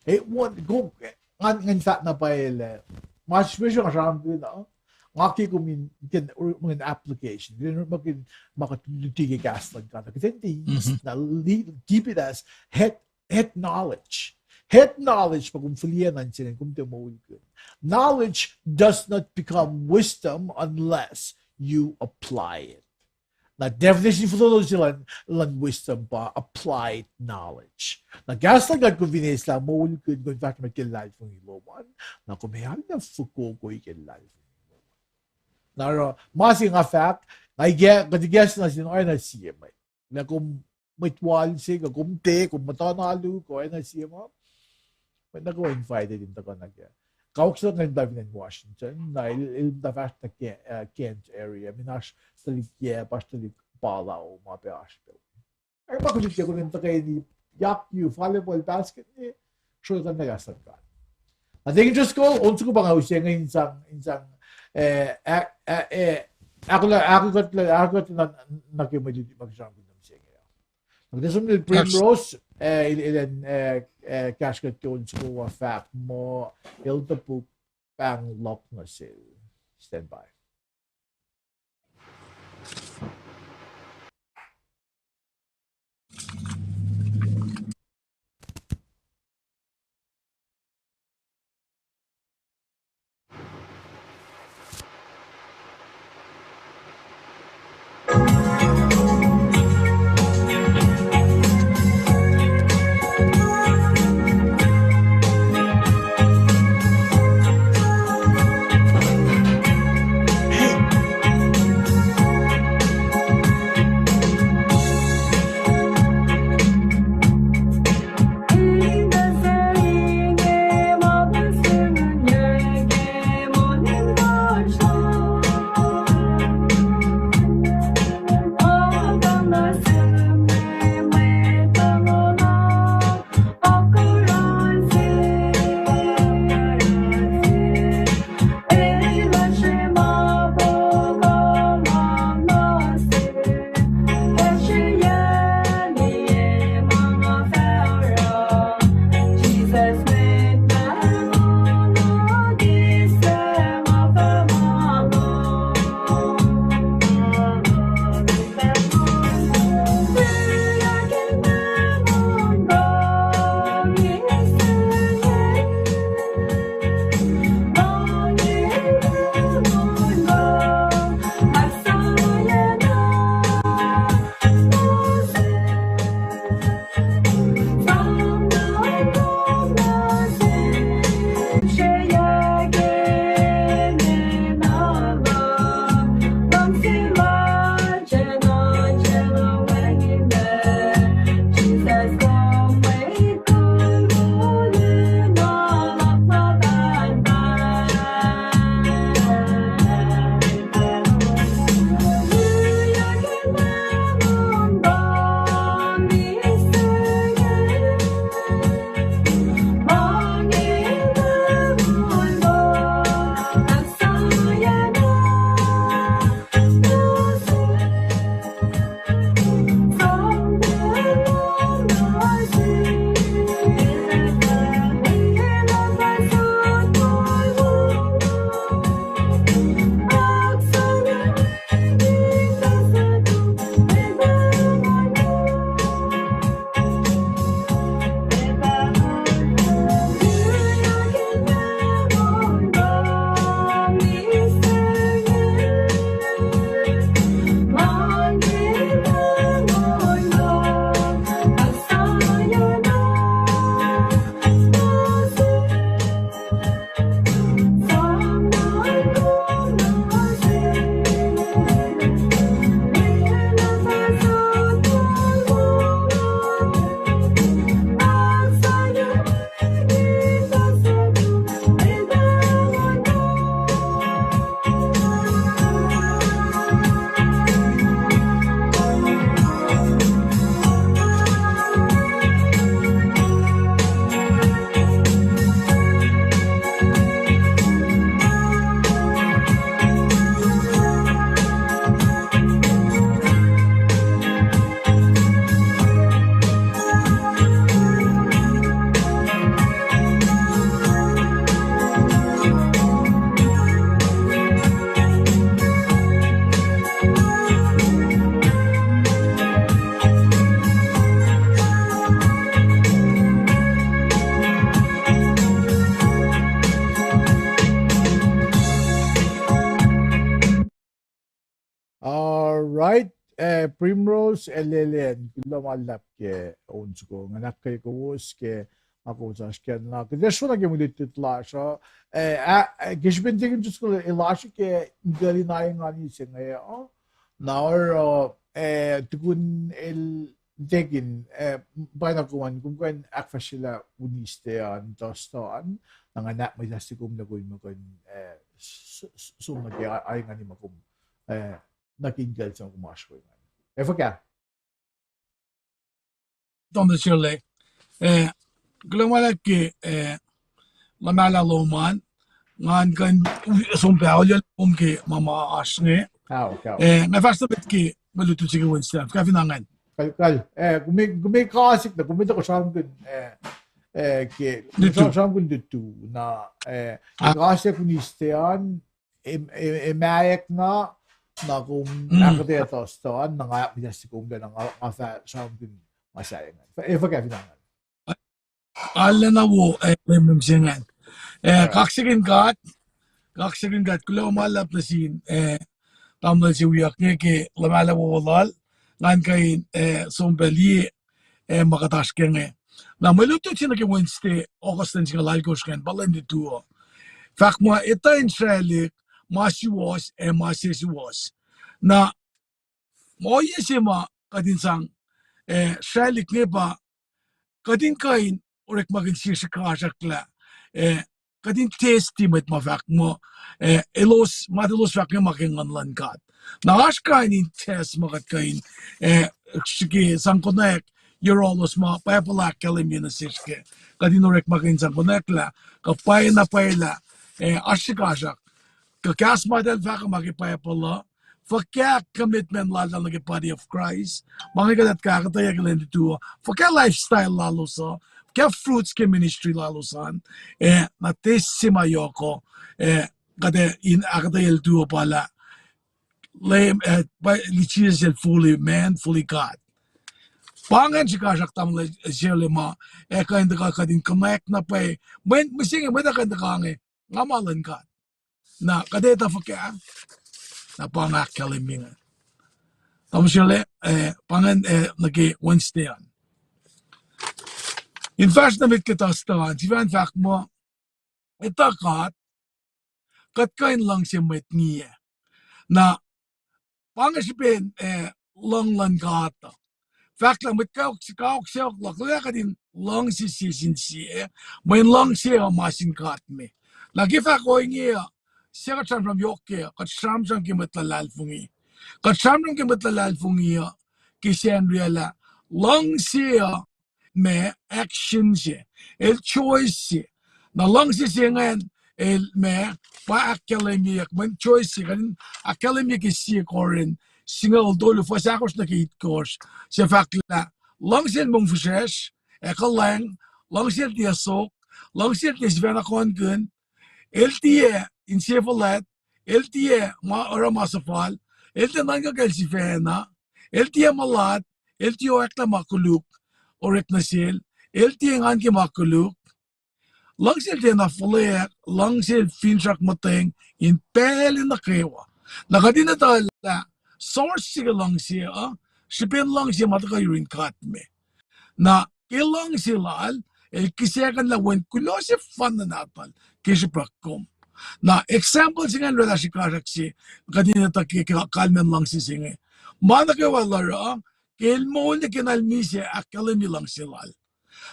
Eh, won, kom, eh, ngan, ngan fahk na pwacye lah, ma srihpac nga sramsramkihn uh, nga ke kom in, ke, mweyen application, ke mweyen ma kuht luti ke kahs luhn God. Kuht in tiac eis na, keep it as head, head knowledge. Head knowledge pa kom fihliyac nuh sin kom tiac moulkihn. Knowledge does not become wisdom unless you apply it. Na definition fototo se luhn, luhn wisdom pa applied knowledge. Na kahs luhn God kom fin eislah moulkihn, kom fahsr nuh met ke luhlahlfongi lom an, na kom ac arulacna fokokoi ke luhlahlfongi lom an. Na oruh ma se nga fahk, nga ikac, kuht ikacslah nuh sin oacna sie mwet. Lah kom mwet wal se, kuh kom tiac, kom muhta na alu, kuh oacna sie ma, mwet nuh kwewa invited in tuhkuh nuh kac. Kawuck se luhk ingacn muhta fin acn Washington, na el, el muhta fahsr nuh Kent, uh, Kent area, mweyen oasr tuhlihk yac, oasr tuhlihk pahla ma pac oasr pac. Ac ma koluk ke kom in tuhkweni yak yu volleyball, basket, eh, srohkuhn na kahs luhn God. Na Tekin Driscoll, on soko pa nga use inge in sang, in sang, eh, eh, eh, eh, ahkolah, ahkolah kuht, ahkolah kuht na, nuh ke mwe luti ma kuht sramsramkihn mihsenge. Na kuht ac som lal Primrose, eh, el, el an, eh, eh, kahsruh kuht ke on soko uh fahk muh, el topuk pahng luhk nuh sel. Stand by. Right, eh, Primrose, eh, Lelen, kuloh ma luhlahp ke on soko, nga ahkkweye kowos ke ma kowos oasr kac na. Kuht ac srona ke mwe lutlut lasr uh, eh, ah, eh, ke srihpen tekin just kuloh lasr ke inkucl in aingani se inge uh, na oruh, eh, tukun el tekin, eh, pwacyena kom an, kom kuh in ahkfahsryelah Wednesday an, Thursday an, na nga ahkmwetsac kom lah kom kuh in, eh, s-, s-, som nuh ke a-, aingani ma kom, eh, nuh ke inkucl se ma kom oasr we ingacn. Ac fuhkah? Tom Sirle, eh, kuloh ma luhlahp ke, eh, luhmahlah lom an, ngan kuh in som pac auliyak lom ke ma ma oasr inge. Ao, ao. Eh, nga fahsr nuh met ke mwe lutlut se ke Wednesday, fuhkah fin ingacn? Kal, kal. Eh, kom, kom kasik na, kom tuhkuh sramsramkihn, eh, eh, ke, sram-, sramsramkihn lutu na, eh, ah, kasik Wednesday an, em, em, emaek na, na kom ahkuhtweyac Thursday an, na nga ahkmwetsac kom lah na nga, nga fah sramsramkihn ma sahyac ingacn. Ac fuhkah fin ingacn? Arulacna wo, eh, mwe mihs se ingacn. Eh, kaksakihn God, kaksakihn God, kuloh ma luhlahp nuh sin, eh, tamuhlwel se wiyuck inge ke luhmahlah wowo lal, ngan kuh in, eh, som pac liye, eh, ma kuht oasr ke inge. Na mwe lutlut se nuh ke Wednesday, August an singucul alkosr ingacn, pa lwen lutu uh. Fahk muh etuh in sraclihk ma suwohs ac ma sesuwohs. Na ma ohiyac se ma kuht in sang, eh, sraclihk inge pa kuht in kuh in orekmakihn sie srihkasrak lah, eh, kuht in testi mwet ma fahk muh, eh, elos, ma elos fahk inge ma ke Nguhn luhn God. Na oasr kain in test ma kuht kuh in, eh, srihke sang konwacack yohrohlos ma Bible ahkkahlwemye nuh sesr kac. Kuht in orekmakihn sang konwacack lah kuh pwacyena pwacye lah, eh, oasr srihkasrak kuh kahs ma eltahl fahk uh ma ke Bible uh, fuhkah commitment lalos nuh ke body of Christ, ma inge kuht ac ahkuhtweyac ke lwen lutu uh, fuhkah lifestyle lalos uh, fuhkah fruits ke ministry lalos an, eh, na test se ma yohk uh, eh, kuht ac in ahkuhtweyac lutu uh pa lah, Leum, eh, pa, Jisus el fully man, fully God. Pa ingacn srihkasrak tamuhlwel Sirle ma, eh, kuh in tuhkuh kuht in konwacack na pwacye, mwe, mihsenge mwet uh kuh in tuhkuh inge, nga ma luhn God. Na kuht etuh fuhkah, na pa nga ahkkahlwemye inge. Tamuhlwel Sirle, eh, pa ingacn, eh, nuh ke Wednesday an. In fahsr nuh met ke Thursday an, sifacna fahk muh, etuh God, kuht kuh in luhngse mwet ngiyac. Na pa inge srihpen, eh, luhng luhn God uh. Fahk lah mwet kawuck, kawuck sacohk luhk, lah kuht in luhngse sie sin sie, mweyen luhngse uh ma sin God me. Na ke fahk ohinge uh, sie kuht sramsram yohk kac, kuht sramsram ke mwet luhlahlfongi. Kuht sramsram ke mwet luhlahlfongi uh, ke Sacnri ah lah, luhngse uh ma action se, el choice se. Na luhngse se ingacn el ma pa ahkkahlwemyeyuck, mweyen choice se, kuht in ahkkahlwemye ke sie Korint singucul tolu fuhs ahkosr nuh ke itkohsr, se fahk lah luhngse el mongfihsrwacsr, ac kuhlwacng, luhngse el tiac sok, luhngse el tiac sifacna kohnkihn, el tiac insefuhlwact, el tiac ma oruh ma suhfal, el tiac nuhnkuh kacl sifacna, el tiac mulat, el tiac oacklah ma koluk orek nuh sel, el tiac engan ke ma koluk, luhngse el tiacna fuhlweack, luhngse el finsrak muhtweng in pacl nuh kwewa. Na kuht in etuh lah source se ke luhngse uh, srihpen luhngse ma tuhkuh yurin God me. Na ke luhngse lal, el kihsackuhnlah Wen kuloh sefanna nahtuhl ke srihpac kom. Na example se ingacn oraclah srihkasrak se kuht in etuh ke, ke kalmacn luhngse se inge. Ma nuh kwewa el oruh, ke el moul ke na el misac ahkkahlwemye luhngse lal.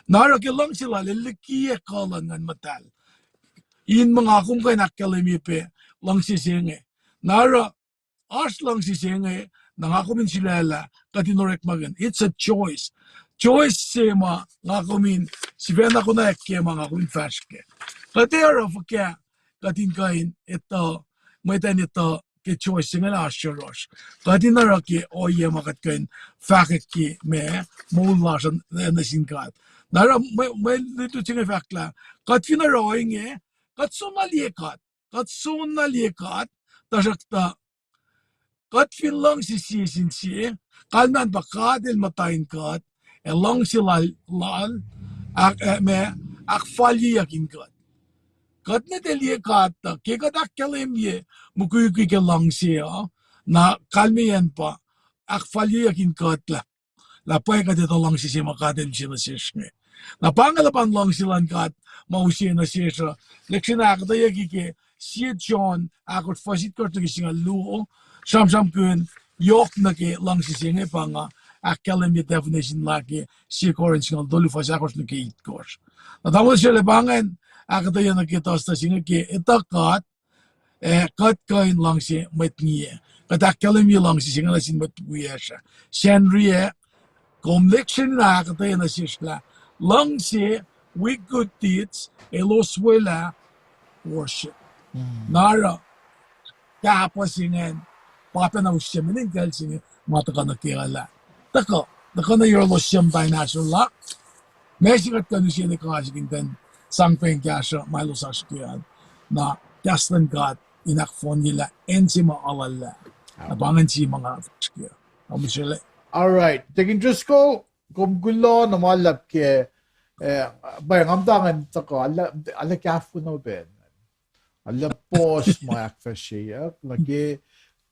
Na oruh ke luhngse lal el likiyac kuh luhn Nguhn Muhtahl in ma nga kom kuh in ahkkahlwemye pac luhngse se inge. Na oruh oasr luhngse se inge, na nga kom in sulaclah kuht in orekmakihn. It's a choice. Choice se ma nga kom in sifacna konwacack ke ma nga kom in fahsr kac. Kuht ac oruh fuhkah kuht in kuh in etuh, mwet an etuh ke choice se inge lah oasr yohrohsr. Kuht in oruh ke ohiyac ma kuht kuh in fahkwack ke ma moul lasr uh nuh sin God. Na oruh mwe, mwe lutlut se inge fahk lah kuht fin oruh ohinge, kuht soenna liye God. Kuht soenna liye God, tuhsruhktuh kuht fin luhngse sie sin sie, kalmac pa God el muhta in kuht, ac luhngse lal, lal, ah, ah, ma, ahkfalyeyuck in kuht. Kuht nuh liye God tuh ke kuht ahkkahlwemye mukwikwi ke luhngse uh, na kalmeyacn pa ahkfalyeyuck in kuht lah, lah pwacye kuht etuh luhngse se ma God El use nuh sesr inge. Na pa inge luhpan luhngse luhn God ma use nuh sesr uh, lihksreni ahkuhtweyucki ke sie John ahkosr fuhs itkohsr nuh ke singucul luo, sramsramkihn yohk nuh ke luhngse se inge pa nga ahkkahlwemye definition lal ke sie Corinth singucul tolu fuhs ahkosr nuh ke itkohsr. Na tamuhlwel srele pa ingacn ahkuhtweyac nuh ke tuhstuh se inge ke etuh God, ac kuht kuh in luhngse mwet ngiyac. Kuht ahkkahlwemye luhngse se inge nuh sin mwet wiyacsr ah. Sacnri ac, kom lihksreni na ahkuhtweyac nuh sesr lah luhngse, with good deeds, elos welah worship. Na oruh, kahpuh se ingacn, pa pacna usrnguck in kacl se inge ma tuhkuh nuh ke lah, tuhkuh, tuhkuh nuh yohrohlos suc muhta in ahsor la, ma se kuht kuh in use in ekuh sik in kuh in sang pweng kahsruh ma elos oasr ke an. Na kahs luhn God in ahkfohnyelah acn se ma alulah. Na pa ingacn se ma nga fahsr ke. All right, Deacon Driscoll, kom kuloh na ma luhlahp ke, eh, pa nga muhta ingacn tuhkuh, alu, alu kahfona pacna. Alu puhs ma ahkfahsryeyuck nuh ke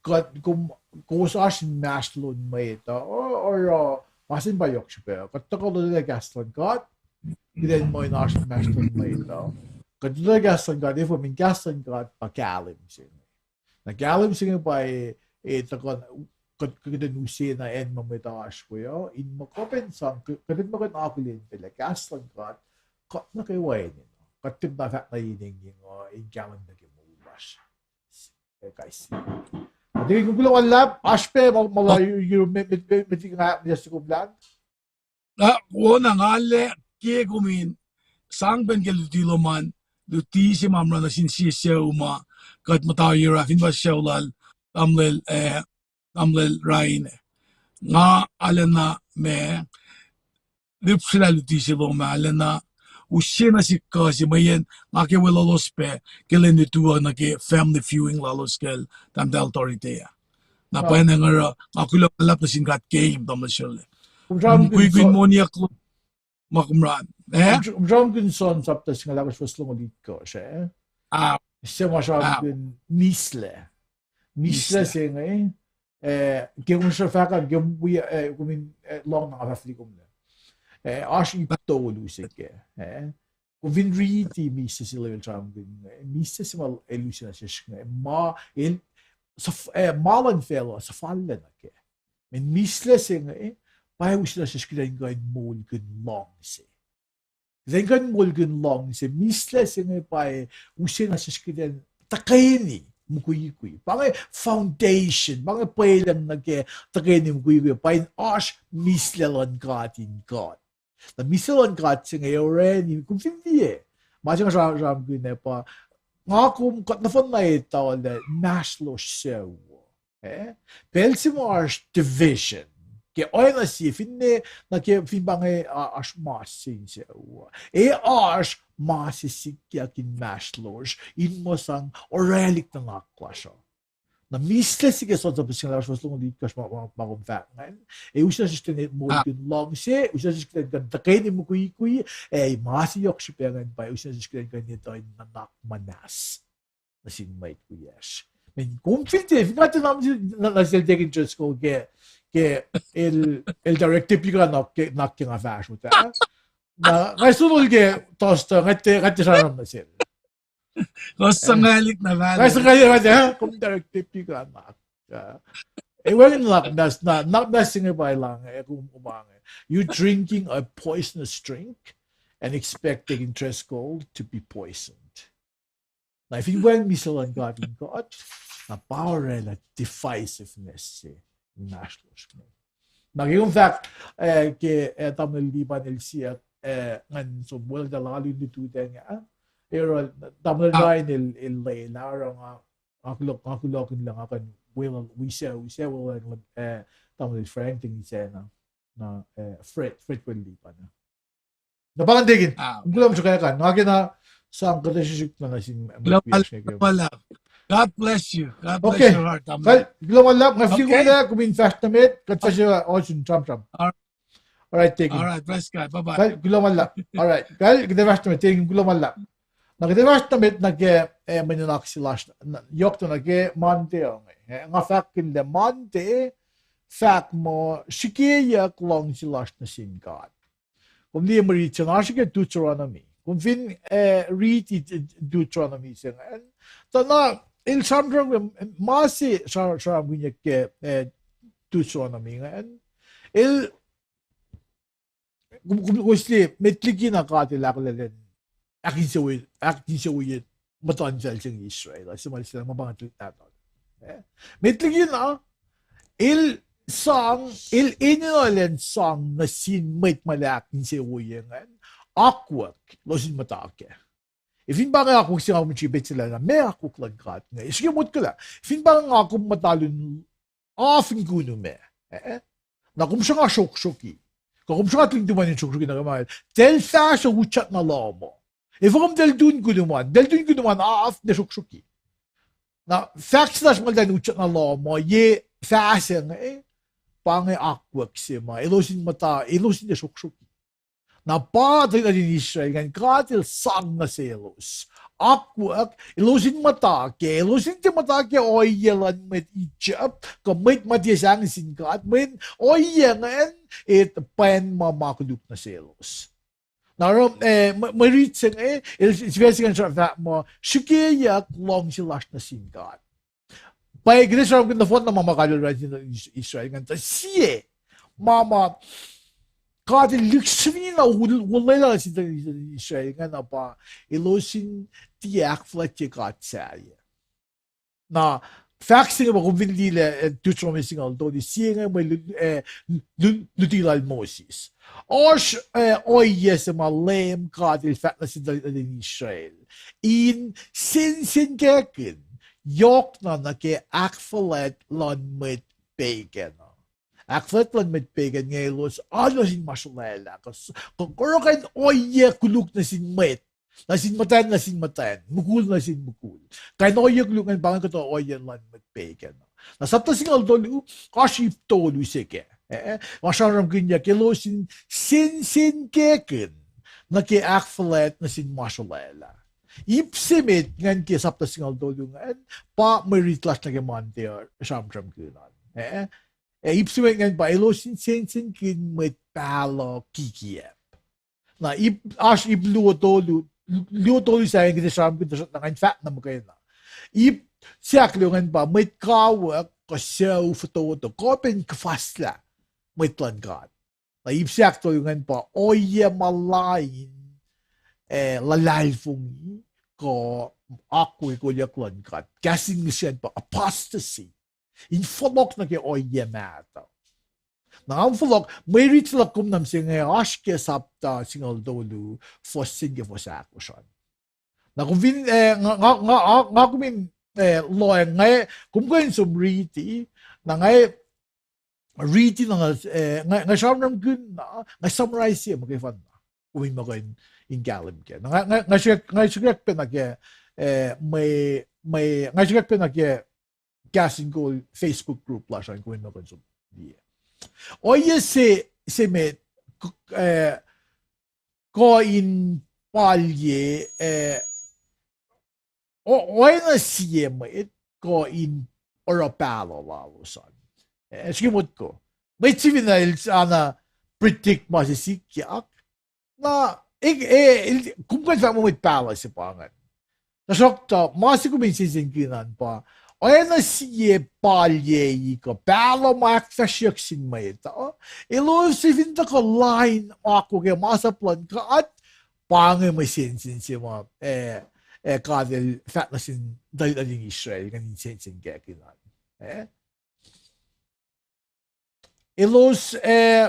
kuht, kom, kowos oasr inmahsrlon mwet uh, oruh ma se pa yohk srihpac, kuht tuhkuh lotwelah kahs luhn God, kuht in muh in oasr inmahsrlon mwet uh, kuht lotwelah kahs luhn God, efuh? Mweyen kahs luhn God pa kahlwem se inge. Na kahlwem se inge pa e, e tuhkuh, kuht, kuht in use na acn ma mwet oasr we uh, in muh kuht in sang, kuht in muh kuht in akihlen pac lah kahs luhn God kuht nuh kwewa enenuh. Kuht tiac muhta fahk na enengyeng uh in kahlwem nuh ke moul lasr. Kais sie. Tikin, kom kuloh ma luhlahp, oasr pac ma, ma la, you, you, me, me, me, me tikin ah, me just kom lan. Ah, wona nga lah ke kom in sang pacna ke luti lom an, luti se ma oruh nuh sin sie sucu ma kuht muhta yohrohl, fin pa sucu lal tamuhlwel, eh, tamuhlwel Rain. Nga arulacna ma lihpsrelah luti se lom ah, arulacna use na sik kuh se mweyen nga ke weluhlos pac ke lwen lutu uh nuh ke family viewing lalos kacl tahmtahel Dorothy ah. Na pwacnwacng oruh nga kuloh ma luhlahp nuh sin God ke tamuhlwel Shirley. Kom sramsramkihn, mukwikwi moniac ma kom run, eh? Kom sramsramkihn John chapter singucul ahkosr fuhs longoul itkohsr, eh? Ah. Se ma sramsramkihn mislac. Mislac se inge, eh, ke kom sruhfahkan, ke kom wi, eh, kom in, eh, lohng na nga fahfahli kom lah, eh, oasr ip tolu se ke, eh? Kom fin riti mislac se el sramsramkihn inge, mislac se ma el use nuh sesr inge, ma el, eh, ma luhn facluh suhfallac nuh kac. Mweyen mislac se inge, pa use nuh sesr kuht in kuh in moulkihn luhngse. Kuht in kuh in moulkihn luhngse, mislac se inge pa use nuh sesr kuht in tuhkweni mukwikwi. Pa inge foundation, pa inge pwelucng nuh ke tuhkweni mukwikwi, pa in oasr mislac luhn God in God. Na mislac luhn God se inge orani, kom fin liye, ma se nga sramsramkihn ah pa, nga kom kuht nohfohn na etuh lah inmahsrlosr sucu, eh? Pacl se ma oasr division, ke oacna sie, finne, na ke fin pa inge, ah, oasr mas se insucu, e oasr ma se sikyak inmahsrlosr in muh sang orwaclihk nuhnak lasr uh. Na mislac se ke John chapter singucul ahkosr fuhs longoul itkohsr ma, ma, ma kom fahk ingacn, e use nuh sesr kuht in moulkihn luhngse, use nuh sesr kuht in kuh in tuhkweni mukwikwi, ac ma se yohk srihpac ingacn pa use nuh sesr kuht in kuh in etuh in nuhnak muhnahs nuh sin mwet wiyacsr. Mweyen kom fin tiac, fin nga tiac na, na, na sel Deacon Driscoll ke, ke el, el directive pika nuh ke, nuh ke nga fahsr uh ah. Na nga solol ke Thursday, nga tiac, nga tiac sramsram nuh sel. Nga sangalik na, nga sangalik na, kom directive pika nuh ke. E wacngihn nuhnak muhnahs, na, nuhnak muhnahs se inge pa elan, eh, kom, kom ange. You drinking a poisonous drink and expecting Driscoll to be poisoned. Na fin wacngihn mislac luhn God in God, na pa orwaclah divisiveness se inmahsrlosr inge. Na ke kom fahk, eh, ke, eh, tamuhlwel Lipan el siyuck, eh, ngan som weluhl lal in lutu tacng ah, eh, oruh tamuhlwel Ryan el, el lwelah oruh nga, nga kuloh, nga kulohkihn lah nga kuh in weluhl wi sucu, wi sucu weluhl, eh, tamuhlwel Frank Tingisa na, na, eh, Fred, Fred Welly pa na. Na pa ngan Deacon, ah, kom kuloh ma sruhkwack an. Nga ke na sang kuhtuh srihsrihk na nuh sin mwet wiyacsr inge. God bless you. God bless your heart. Kal, kuloh ma luhlahp, nga fihli kom lah, kom in fahsr nuh met, kuht fahsr ohsun sramsram. All right, Deacon. All right, bless God. Bye-bye. Kal, kuloh ma luhlahp. All right. Kal, kuht ac fahsr nuh met, Deacon, kuloh ma luhlahp. Na kuht ac fahsr nuh met nuh ke, eh, mwe nuhnak se lasr, na, yohk tuh nuh ke Monday inge. Eh, nga fahkkihn lah Monday, fahk muh srihkeyuck luhngse lasr nuh sin God. Kom liye mwe rit se na oasr ke Deuteronomy. Kom fin, eh, riti Deuteronomy se ingacn, tuh na el sramsram, ma se sra-, sramsramkihnyuck ke, eh, Deuteronomy ingacn. El, kom, kom, kom sle met liki na God El ahkolah elan ahkinsewowoye, ahkinsewowoye muhtuhnfacl se inge Israel, se ma, se ma pa inge tuhlihk nahtuhl. Eh? Met liki na, el sang, el enenuh elan sang nuh sin mwet ma el ahkinsewowoye ingacn akwuck elos in muhta kac. Ac fin pa inge akwuck se nga kom srihke petsac lah na meac akwuck luhn God inge, srihke motko lah fin pa inge nga kom muhta lun af in kunume, eh? Na kom sruhnga sroksroki, kuh kom sruhnga tuhlihk tuhmwacn in sroksroki nuh ke ma, tahl fahsruh utyak na lohm uh. Efuh kom tahl tun kunuman, tahl tun kunuman af ne sroksroki. Na fahk se lasr ma tahl utyak na lohm uh, ye fahsruh inge, pa inge akwuck se ma elos in muhta, elos in tiac sroksroki. Na pa tuhlihk nuhtin Israel ingacn God El sang nuh selos akwuck elos in muhta kac, elos in tiac muhta ke ohiyac luhn mwet Egypt kuh mwet ma tiac sahngweng sin God, mweyen ohiyac ingacn el pwacn ma ma koluk nuh selos. Na oruh, eh, mwe, mwe rit se inge, el sifac se ingacn sra-, fahk muh srihkeyuck luhngse lasr nuh sin God. Pwacye, kuht ac sramsramkihn nohfohn na ma ma God El oruh nuh sin Israel ingacn, tuh sie ma ma God El lihksreni na wo-, wolwelah nuh sin Israel ingacn uh pa elos in tiac ahkfuhlwactye God sahyac. Na fahk se inge pa kom fin liye, eh, Deuteronomy singucul tolu, sie inge mwe lu-, eh, lu-, luti lal Moses. Oasr, eh, ohiyac se ma Leum God El fahk nuh sin tuhlihk nuhtin Israel in sensenkackihn yohkna nuh ke ahkfuhlwact luhn mwet pegan uh. Ahkfuhlwact luhn mwet pegan inge elos, elos in ma srolwaclah, kuh s-, kuh oruh kuh in ohiyac koluk nuh sin mwet, nuh sin muhtwacn, nuh sin muhtwacn, mukul nuh sin mukul. Kuh in ohiyac koluk ingacn pa inge kuhtuh ohiyac luhn mwet pegan uh. Na sapta singucul tolu, oasr ip tolu se kac. Eh, ma sramsramkihnyuck elos in sensenkackihn nuh ke ahkfuhlwact nuh sin ma srolwaclah. Ip se met ingacn ke sapta singucul tolu ingacn pa mwe rit lasr nuh ke Monday uh sramsramkihn an. Eh, eh, ip se met ingacn pa elos in sensenkihn mwet pahluh kikiacp. Na ip, oasr ip luo tolu, luo tolu sahyac kuht ac sramsramkihn, tuhsruhk na nga in fahk na muhkwena. Ip se ahkluo ingacn pa mwet kawuck kuh sucu fototo kuh pac in kuhfaslah mwet luhn God. Na ip se ahktolu ingacn pa ohiyac ma lain, eh, luhlahlfongi kuh akwuck ke kolyuck luhn God. Kahs English an pa apostasy. In fohlohk nuh ke ohiyac mahtuh. Na nga fohlohk, mwe rit se luhk kom nuh mihsenge oasr ke sapta singucul tolu, fuhs se nuh ke fuhs ahkosr an. Na kom fin, eh, nga, nga, nga, nga, nga kom in, eh, lohacng, nga, kom kuh in som riti, na nga riti na, eh, nga, nga sramsramkihn na, nga summarize sie muhkwena. Kom in muh kuh in, in kahlwem kac. Na nga, nga, nga srihk-, nga srihkyak pac nuh ke, eh, mwe, mwe, nga srihkyak pac nuh ke Kahs in Kol Facebook group lasr an, kom in muh kuh in som liye. Ohiyac se, se met, k-, eh, kuh in palye, eh, o-, oacna sie mwet kuh in oruh pahluh lalos an. Eh, srihke motko. Mwet sifacna el s-, ana predict ma se sikyak. Na, e, e, el, kom kuh in fahk muh mwet pahluh se pa ingacn. Tuhsruhktuh, ma se kom in sensenkihn an pa, oacna sie palye kuh pahluh ma ahkfahsryeyuck sin mwet uh, elos fin tuhkuh lain akwuck ke masap luhn God, pa inge mwe sensen se ma, eh, eh, God el fahk nuh sin tuhlihk nuhtin Israel ingacn in sensenkackihn an. Eh? Elos, eh,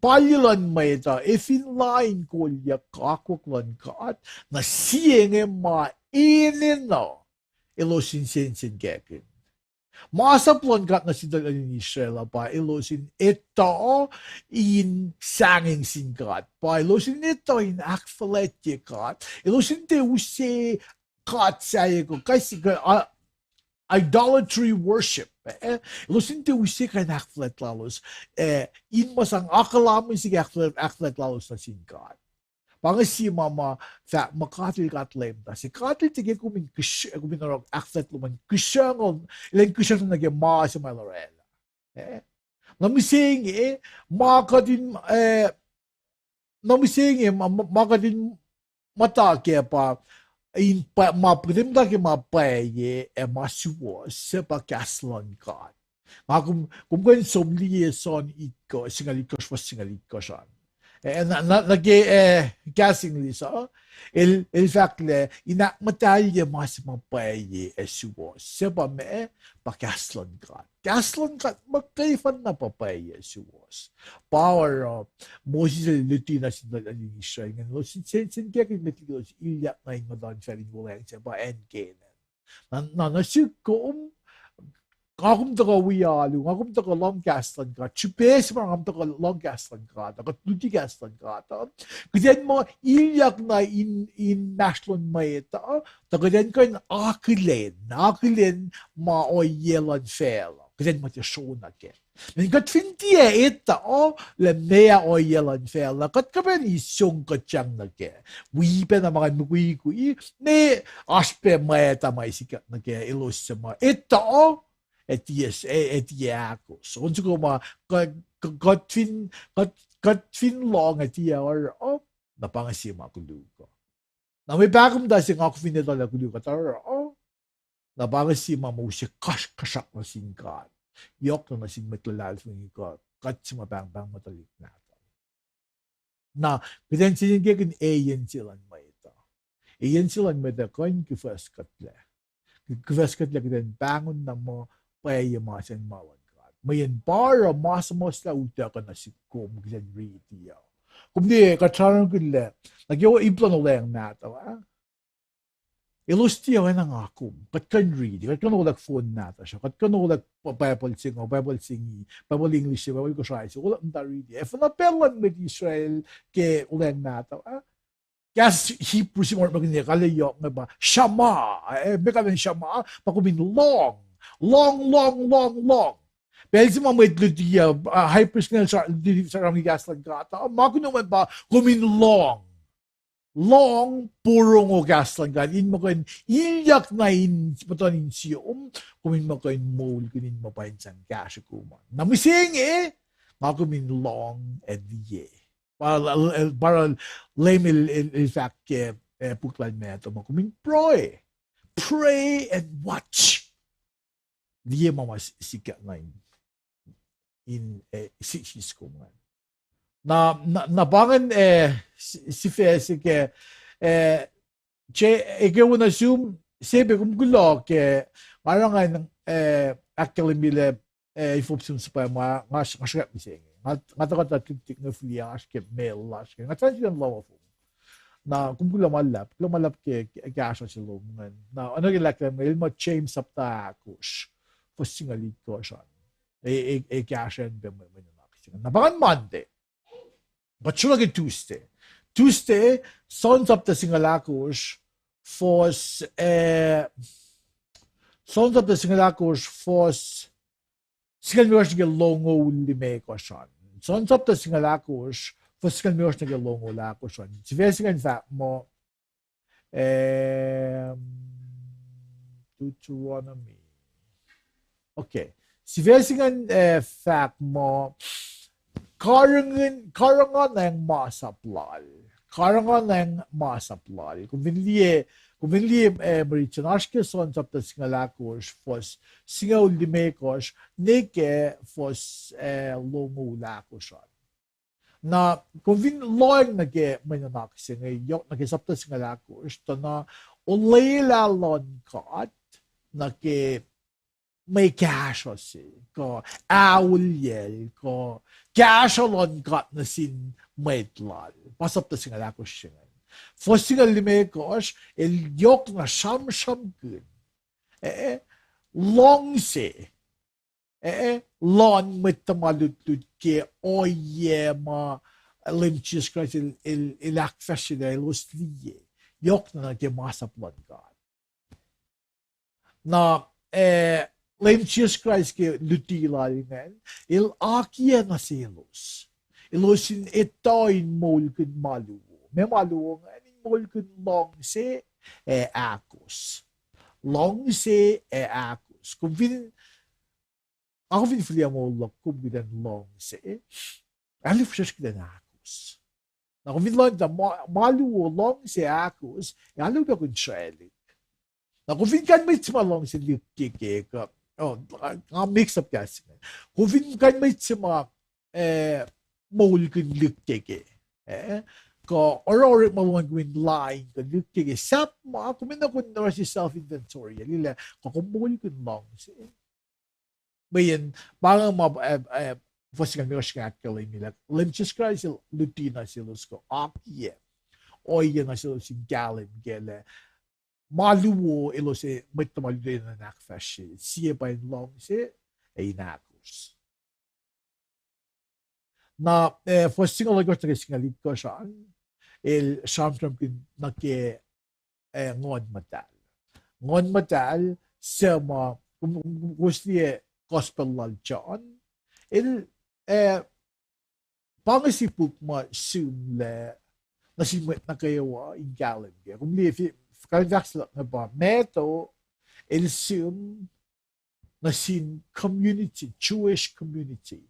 palye luhn mwet uh, ac fin lain kolyuck akwuck luhn God, na sie inge ma enenuh elos in sensenkackihn. Masap luhn God nuh sin tuhlihk nuhtin Israel uh pa elos in etuh in sahngweng sin God, pa elos in etuh in ahkfuhlwactye God, elos in tiac use god sahyac kuh kais, uh, idolatry worship, eh? Elos in tiac use kain ahkfuhlwact lalos, eh, in ma sang ahkolah mihsenge ahkfuhlwact, ahkfuhlwact lalos nuh sin God. Pa inge sie ma ma fahk muh God el God Leum ta se. God el tiac ke kom in kihs-, kom in oruh ahkfuhlwact lom an kihsrucng, elan kihsrucng nuh ke ma se ma el orwaclah. Eh? Na mihsenge, ma kuht in, eh, na mihsenge, ma, ma, ma kuht in muhta kac pa, in pa, ma kuht in muhta ke ma pwacye ac ma suwohs, suc pa kahs luhn God. Nga kom, kom kuh in som liye John itkohsr, singucul itkohsr, fuhs singucul itkohsr an. Eh, na, na, nuh ke, eh, kahs English uh, el, el fahk lah in ahkmuhtahlye ma se ma pwacye ac suwohs. Suc pa meac? Pa kahs luhn God. Kahs luhn God muhkwena pa pwacye ac suwohs. Pa oruh Moses el luti nuh sin tuhlihk nuhtin Israel ingacn, elos in sen, sen kekit met liki elos ilyak nuh in muhtuhnfacl in wuhlweacng se pa acn Canaan. Na, na, nuh sihk kom, nga kom tuhkuh wi alu, nga kom tuhkuh lohng kahs luhn God, srihpac se ma nga kom tuhkuh lohng kahs luhn God, kuht luti kahs luhn God uh, kuht in muh ilyak nuh in, in inmahsrlon mwet uh, tuh kuht in kuh in akihlen, akihlen ma ohiyac luhn facluh, kuht in muh tiac sro nuh kac. Mweyen kuht fin tiac etuh lah meac ohiyac luhn facluh, kuht kuh pac in song kuhtyang nuh kac. Wi pac na ma kuh in mukwikwi, ne oasr pac mwacta ma sikyak nuh kac, elos suc ma etuh, ac tiac, ac, ac tiac ahkos. On soko ma, kuht, kuht, kuht fin, kuht, kuht fin lohng ac tiac oruh, na pa inge sie ma koluk uh. Na mwe pahkomuhta se nga kom fin etuh lah koluk kuht oruh, na pa inge sie ma ma use kasrkuhsrak nuh sin God. Yohk na nuh sin mwet luhlahlfongi kuh kuht se ma pahngpahng muh tuhlihk nahtuhl. Na, kuht in sensenkihn eyan se luhn mwet uh. Eyan se luhn mwet uh kuh in kuhfuhs kuhtlac. Kuhfuhs kuhtlac kuht in pahngon na muh pwacye ma se ma luhn God. Mweyen pa oruh ma suhmuhslah utuckuh nuh sihk kom kuht in riti uh. Kom liye kuht sramsramkihn lah, nuh ke ip luhn Olweacng Mahtuh ah, elos tiac oacna nga kom. Kuht kuh in riti, kuht kuh in olwack phone nahtuhsr uh, kuht kuh in olwack Bible se inge, Bible se inge, Bible English se, Bible Kosrae se, olwack muhta riti. Ac fin na pacl luhn mwet Israel ke Olweacng Mahtuh ah, kahs Hebrew se ma orekmakihn kalweni yohk inge pa shama, eh, meac kalweni shama, pa kom in lohng, lohng, lohng, lohng, lohng. Pacl se ma mwet luti uh, high priest inge el sramsramkihn kahs luhn God uh, ma kunom an pa kom in lohng. Lohng, porongo kahs luhn God, in muh kuh in ilyak nuh in muhtuhn insiom, kom in muh kuh in moulkihn in muh pa in sang kahsruh kom an. Na mihsenge, nga kom in lohng ac liye. Pa, pa Leum el, el, el fahk ke, eh, puk luhn Matthew ma kom in pruhe. Pray and watch. Liye ma ma sikyak nuh in, in, eh, si-, siskom ingacn. Na, na, na pa ingacn, eh, si-, sifac se ke, eh, se, eke wo nuh sum, se pac kom kuloh ke, nga oruh ngan, eh, ahkkahlwemye lah, eh, ifohp sum suhpwacma ma nga, nga sruhkwack mihsenge. Nga, nga tuhkuh tuh tiktik inge fihliyac oasr ke mail lasr ke. Nga siyuck in lohng fong. Na kom kuloh ma luhlahp, kuloh ma luhlahp ke, ke, kahsruh se lom ingacn. Na oacna ke lahklahk, el muh James sapta ahkosr, fuhs singucul itkohsr an. E, e, e kahsruh an pac mwe, mwe nuhnak se ingacn. Na pa ngan Monday. Kuht sruok nuh ke Tuesday. Tuesday, John sapta singucul ahkosr, fuhs, eh, John sapta singucul ahkosr, fuhs singucul limekohsr nuh ke longoul limekohsr an. John sapta singucul ahkosr, fuhs singucul limekohsr nuh ke longoul ahkosr an. Sifac se ingacn fahk muh, eh, Deuteronomy. Okay. Sifac se ingacn, eh, fahk muh, karihngihn, karihngihn masap lal. Karihngihn masap lal. Kom fin liye, kom fin liye, eh, mwe rit se inge oasr ke John sapta singucul ahkosr, fuhs singucul limekohsr, nuh ke fuhs, eh, longoul ahkosr an. Na, kom fin lohacng nuh ke mwe nuhnak se inge, yohk nuh ke sapta singucul ahkosr, tuh na olwelah luhn God, nuh ke mwe kahsruh se, kuh aolyacl, kuh kahsruh luhn God nuh sin mwet lal. Pa sapta singucul ahkosr se ingacn. Fuhs singucul limekohsr, el yohk na sramsramkihn, eh, luhngse, eh, luhn mwet tuhma lutlut ke ohiyac ma Leum Jisus Kraist el, el, el ahkfahsryelah elos liye. Yohk na nuh ke masap luhn God. Na, eh, Leum Jisus Kraist ke luti lal ingacn, el akiyac nuh selos. Elos in etuh in moulkihn ma luo. Meac ma luo ingacn? In moulkihn luhngse ac ahkos. Luhngse ac ahkos. Kom fin Nga kom fin fihliyac moul luhk kom kuht in luhngse, alu fihsrwacsr kuht in ahkos. Na kom fin lohng tuh ma, ma luo luhngse, ahkos, alu pac kom in sraclihk. Na kom fin kuh in mwet se ma luhngse lihkkeke, kuh, oh, nga mix up kahs inge. Kom fin kuh in mwet se ma, eh, moulkihn lihkkeke, eh, kuh oruh orekma lom in lain kuh lihkkeke, sahp ma kom enenuh kom in oruh se self inventory, liye lah kuh kom moulkihn luhngse. Mweyen pa inge ma, eh, eh, fuhs singucul limekohsr inge ahkkahlwemye lah Leum Jisus Kraist El luti nuh selos kuh akiyac ohiyac nuh selos in kahlwem kac lah ma luo elos, eh, mwet tuhma lututacng in ahkfahsrye, sie pa in luhngse ac in ahkos. Na, eh, fuhs singucul ohnkohsr nuh ke singucul itkohsr an, el sramsramkihn nuh ke, eh, Nguhn Muhtahl. Nguhn Muhtahl, suc ma, kom, kom, kom, kowos liye Gospel lal John, el, eh, pa inge sie puk ma sihm lac nuh sin mwet nuh kwewa in kahlwem kac. Kom liye, fi-, kahlwem fahk se luhk inge pa Matthew, el sihm nuh sin community, Jewish community.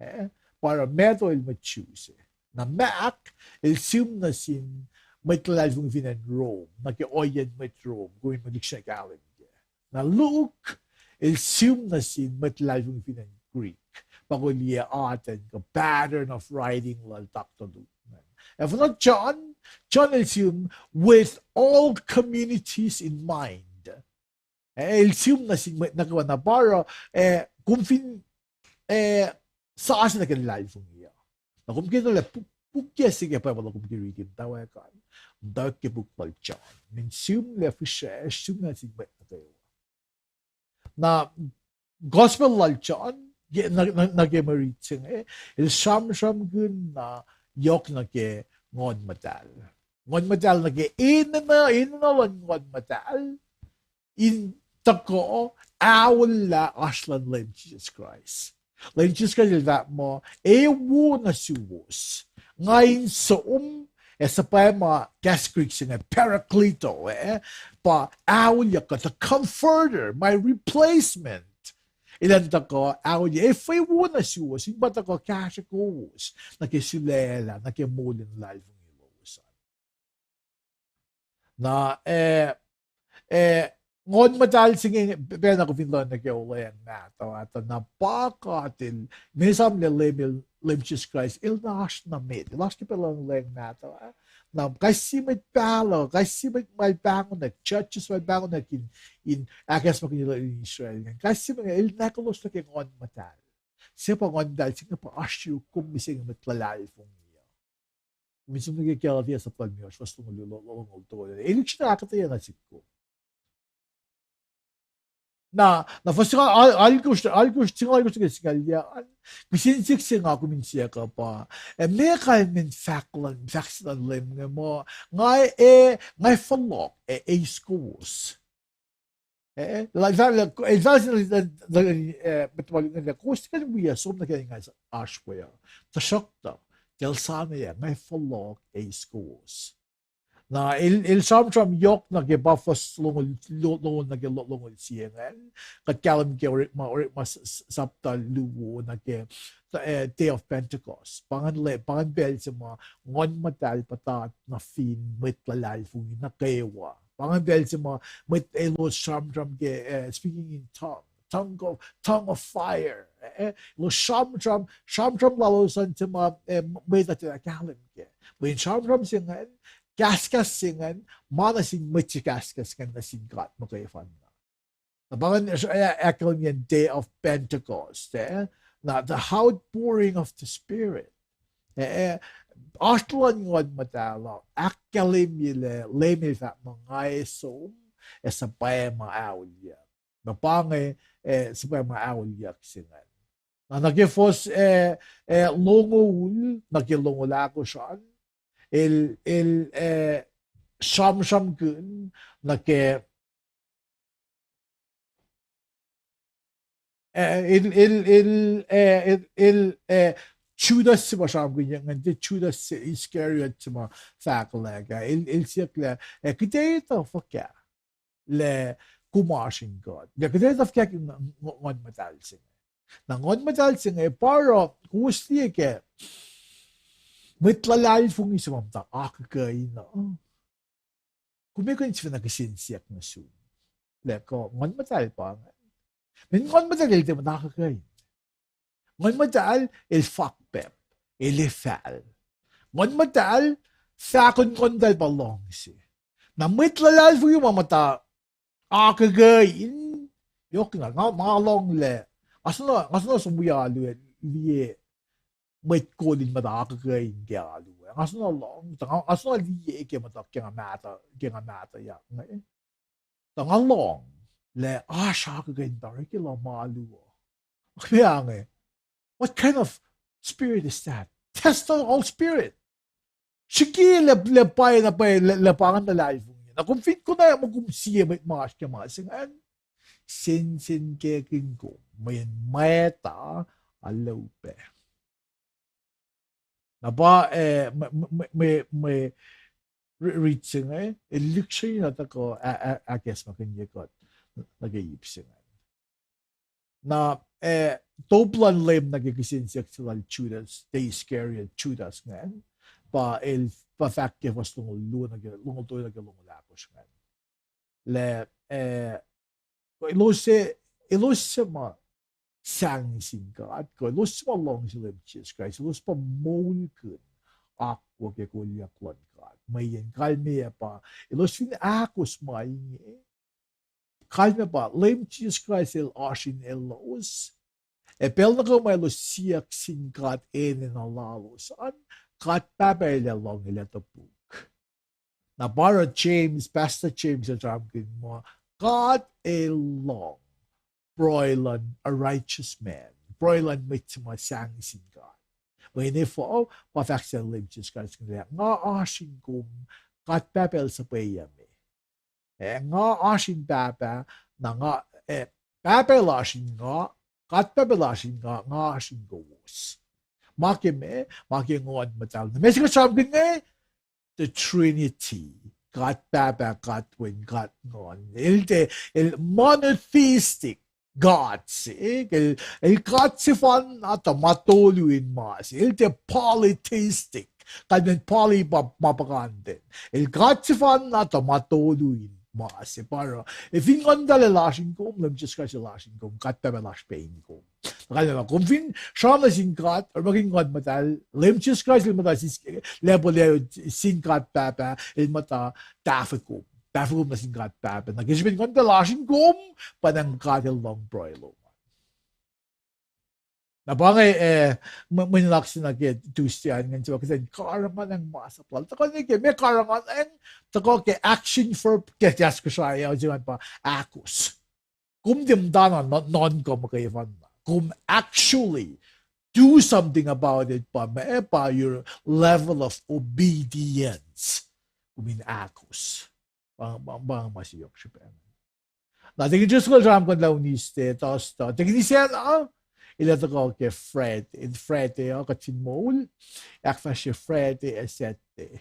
Eh, pa oruh Matthew el mwet Jew se. Na Mark el sihm nuh sin mwet luhlahlfongi fin acn Rome, nuh ke ohiyacn mwet Rome, kom in mwe lihksreni kahlwem kac. Na Luke el sihm nuh sin mwet luhlahlfongi fin acn Greek, pa kom liye atacn kuh pattern of writing lal Doctor Luke. Ac fin John, John el sihm with all communities in mind. Eh, el sihm nuh sin mwet nuh kwewa na pa oruh, eh, kom fin, eh, sasuc nuh ke luhlahlfongi uh, na kom ke tuh lah puk-, puk yac se ke Bible uh kom ke riti muhtwacwacack an, muhtwacwacack ke puk lal John. Mweyen sihm lac fihsracsr, sihm nuh sin mwet nuh kwewa. Na Gospel lal John, ke, nuh, nuh, nuh ke mwe rit se inge, el sramsramkihn na yohk nuh ke Nguhn Muhtahl. Nguhn Muhtahl nuh ke enenuh, enenuh luhn Nguhn Muhtahl in tuhkuh aollah oasr luhn Leum Jisus Kraist. Leum Jisus Kraist el fahk muh, e wo nuh suwos, nga in som, ac suhpwacma kahs Greek se inge Parakleto, eh, pa aolyuck kuh the comforter, my replacement. Elan tuhkuh aolyac, e fah wo nuh suwos in pa tuhkuh kahsrwe kowos nuh ke sulaclah, nuh ke moul in luhlahlfongi lowos an. Na, eh, eh, Nguhn Muhtahl se inge, pacna kom fin lohng nuh ke Olweacng Mahtuh ah, tuh na pa God El, mwe esam lah Leum El, Leum Jisus Kraist, El na oasr na met, El oasr ke pacl luhn Olweacng Mahtuh ah. Na kais sie mwet pahluh, kais sie mwet ma El pahngonwack, judges ma El pahngonwack in, in ahkacsmakihnye luhn Israel ingacn, kais sie mwet El na ahkolos nuh ke Nguhn Muhtahl. Se pa Nguhn Muhtahl se inge pa oasr yuruk kom mihsenge mwet luhlahlfongi uh. Kom fin som nuh ke Galatia sapta limekohsr, fuhs longoul, lo-, longoul tolu. El lihksreni ahkuhtweyac nuh sihk kom. Na, na fuhs singucul, al-, alkosr, alkosr, singucul alkosr nuh ke singucul yac an, kihsen siyuck se nga kom in siyuck uh pa, eh, meac kalmacn fahk luhn, fahk se luhn Leum inge muh, nga, eh, nga fohlohk ac eis kowos. Eh, el fahk, el fahk, eh, mwet tuhma lututacng inge lah kowos tiac kuh in wi som nuh ke nga oasr we uh. Tuhsruhktuh, kacl sahmeyac, nga fohlohk ac eis kowos. Na el, el sramsram yohk nuh ke pa fuhs longoul, lo-, longoul nuh ke lo-, longoul sie ingacn. Kuht kahlwem ke Orekma, Orekma s-, s-, sapta luo nuh ke, eh, Day of Pentecost. Pa ingacn le-, pa ingacn pacl se ma Nguhn Muhtahl puhtat nuh fin mwet luhlahlfongi nuh kwewa. Pa ingacn pacl se ma mwet elos sramsram ke, eh, speaking in tongue, tongue of, tongue of fire. Eh, elos sramsram, sramsram lalos an se ma, eh, mwet uh tiacna kahlwem kac. Mweyen sramsram se ingacn, kahskahs se ingacn, ma nuh sin mwet se kahskahs ingacn nuh sin God muhkwena. Na pa ingacn, eh, ahkkahlwemye Day of Pentecost, eh, na the outpouring of the Spirit. Eh, eh, oasr luhn Nguhn Muhtahl uh ahkkahlwemye lah Leum El fahk muh nga ac som, ac suhpwacma aolyuck. Na pa inge, eh, suhpwacma aolyuck se ingacn. Na nuh ke fuhs, eh, eh, longoul, nuh ke longoul ahkosr an, el, el, eh, sramsramkihn nuh ke, eh, el, el, el, eh, el, el, eh, Judas se ma sramsramkihn ingacn, tiac Judas Iscariot se ma fahkwack ah, el, el siyuck lah, eh, kuht etuh fuhkah lah kom oasr in God? Lah kuht etuh fuhkah ke Nguhn Muhtahl se inge? Na Nguhn Muhtahl se inge pa oruh kowos liye ke mwet luhlahlfongi se ma muhta akuhkuhin uh, kom kuh in sifacna kihsen siyuck nuh sum lah kuh Nguhn Muhtahl pa ingacn. Mweyen Nguhn Muhtahl el tiac muhta akuhkuhin. Nguhn Muhtahl el fakpacp, el efahl. Nguhn Muhtahl, fahkon Nguhn Muhtahl pa luhngse. Na mwet luhlahlfongi ma muhta akuhkuhin, yohk na nga, nga lohng lah, nga soenna, nga soenna som wi alu ac liye mwet kol in muhta akuhkuhin ke alu ah. Nga soenna lohng, tuh nga, nga soenna liye ke muhta ke nga mahtuh, ke nga mahtuhyak inge. Tuh nga lohng lah oasr akuhkuhin tari ke luhma alu uh. Meac inge, what kind of spirit is that? Test of all spirit. Srihke lah, lah pwacye na pwacye lah, lah pa ingacn luhlahlfongi. Na kom fin konwacack muh kom sie mwet ma oasr ke ma se ingacn, sensenkackihn kom, mweyen mwet uh alu pac. Na pa, eh, mwe, mwe, mwe, mwe ri-, rit se inge, el lihksreni na tuhkuh a-, a-, ahkacsmakihnye kuht nuh ke ip se ingacn. Na, eh, top luhn Leum nuh ke kihsen siyuck se lal Judas, Iscariot Judas ingacn, pa el, pa fahk ke fuhs longoul luo nuh ke, longoul tolu nuh ke longoul ahkosr ingacn. Lah, eh, elos se, elos se ma sahngweng sin God, kuh elos se ma luhngse Leum Jisus Kraist, elos pa moulkihn akwuck ke kolyuck luhn God. Mweyen kalmeyac pa, elos fin ahkos ma inge, kalmac pa Leum Jisus Kraist el oasr in elos, ac pacl nuh kwewa ma elos siyuck sin God enenuh lalos an, God Pahpah el ac lohng, el ac topuk. Na pa oruh James, Pastor James el sramsramkihn muh God el lohng pruhe luhn a righteous man, pruhe luhn mwet se ma sahngweng sin God. Mweyen efuh, pa fahk sel Leum Jisus Kraist inge lah nga oasr in kom, God Pahpah el suhpweyume. Eh, nga oasr in Pahpah, na nga, eh, Pahpah el oasr in nga, God Pahpah el oasr in nga, nga oasr in kowos. Ma ke meac, ma ke Nguhn Muhtahl. Na meac se kuht sramsramkihn inge, the Trinity. God Pahpah, God Wen, God Nguhn. El tiac, el monotheistic God se, el, el God sefanna tuh ma tolu in ma se. El tiac polytheistic. Kalmen poly pa ma puhkantwen. El God sefanna tuh ma tolu in ma se. Pa oruh, ac fin Nguhn Muhtahl el oasr in kom, Leum Jisus Kraist el oasr in kom, God Pahpah el oasr pac in kom. Kalmac pa kom fin sramsram nuh sin God, orekmakihn Nguhn Muhtahl, Leum Jisus Kraist el muhta sis, lepo le sin God Pahpah, el muhta tahfuh kom, tahfuh kom nuh sin God Pahpah. Na ke srihpen Nguhn Muhtahl oasr in kom, pa ingacn God el lohng pruhe lom an. Na pa inge, eh, mwe, mwe nuhnak se nuh ke Tuesday an, ingacn se pa kuht in karihngihn masap lal. Tuhkuh nuh ke, meac karihngihn, tuhkuh ke action verb ke kahs Kosrae uh, se ingacn pa ahkos. Kom tiac muhtana nuhnkuh muhkwena. Kom actually do something about it pa meac, pa your level of obedience. Kom in ahkos. Pa, pa, pa ma se yohk srihpac. Na, tekin Joskel sramsramkihn lah Wednesday, Thursday, tekin Isacn ah, el ac tuhkuh ke Friday, Friday uh, kuht fin moul, ahkfahsrye Friday ac Saturday.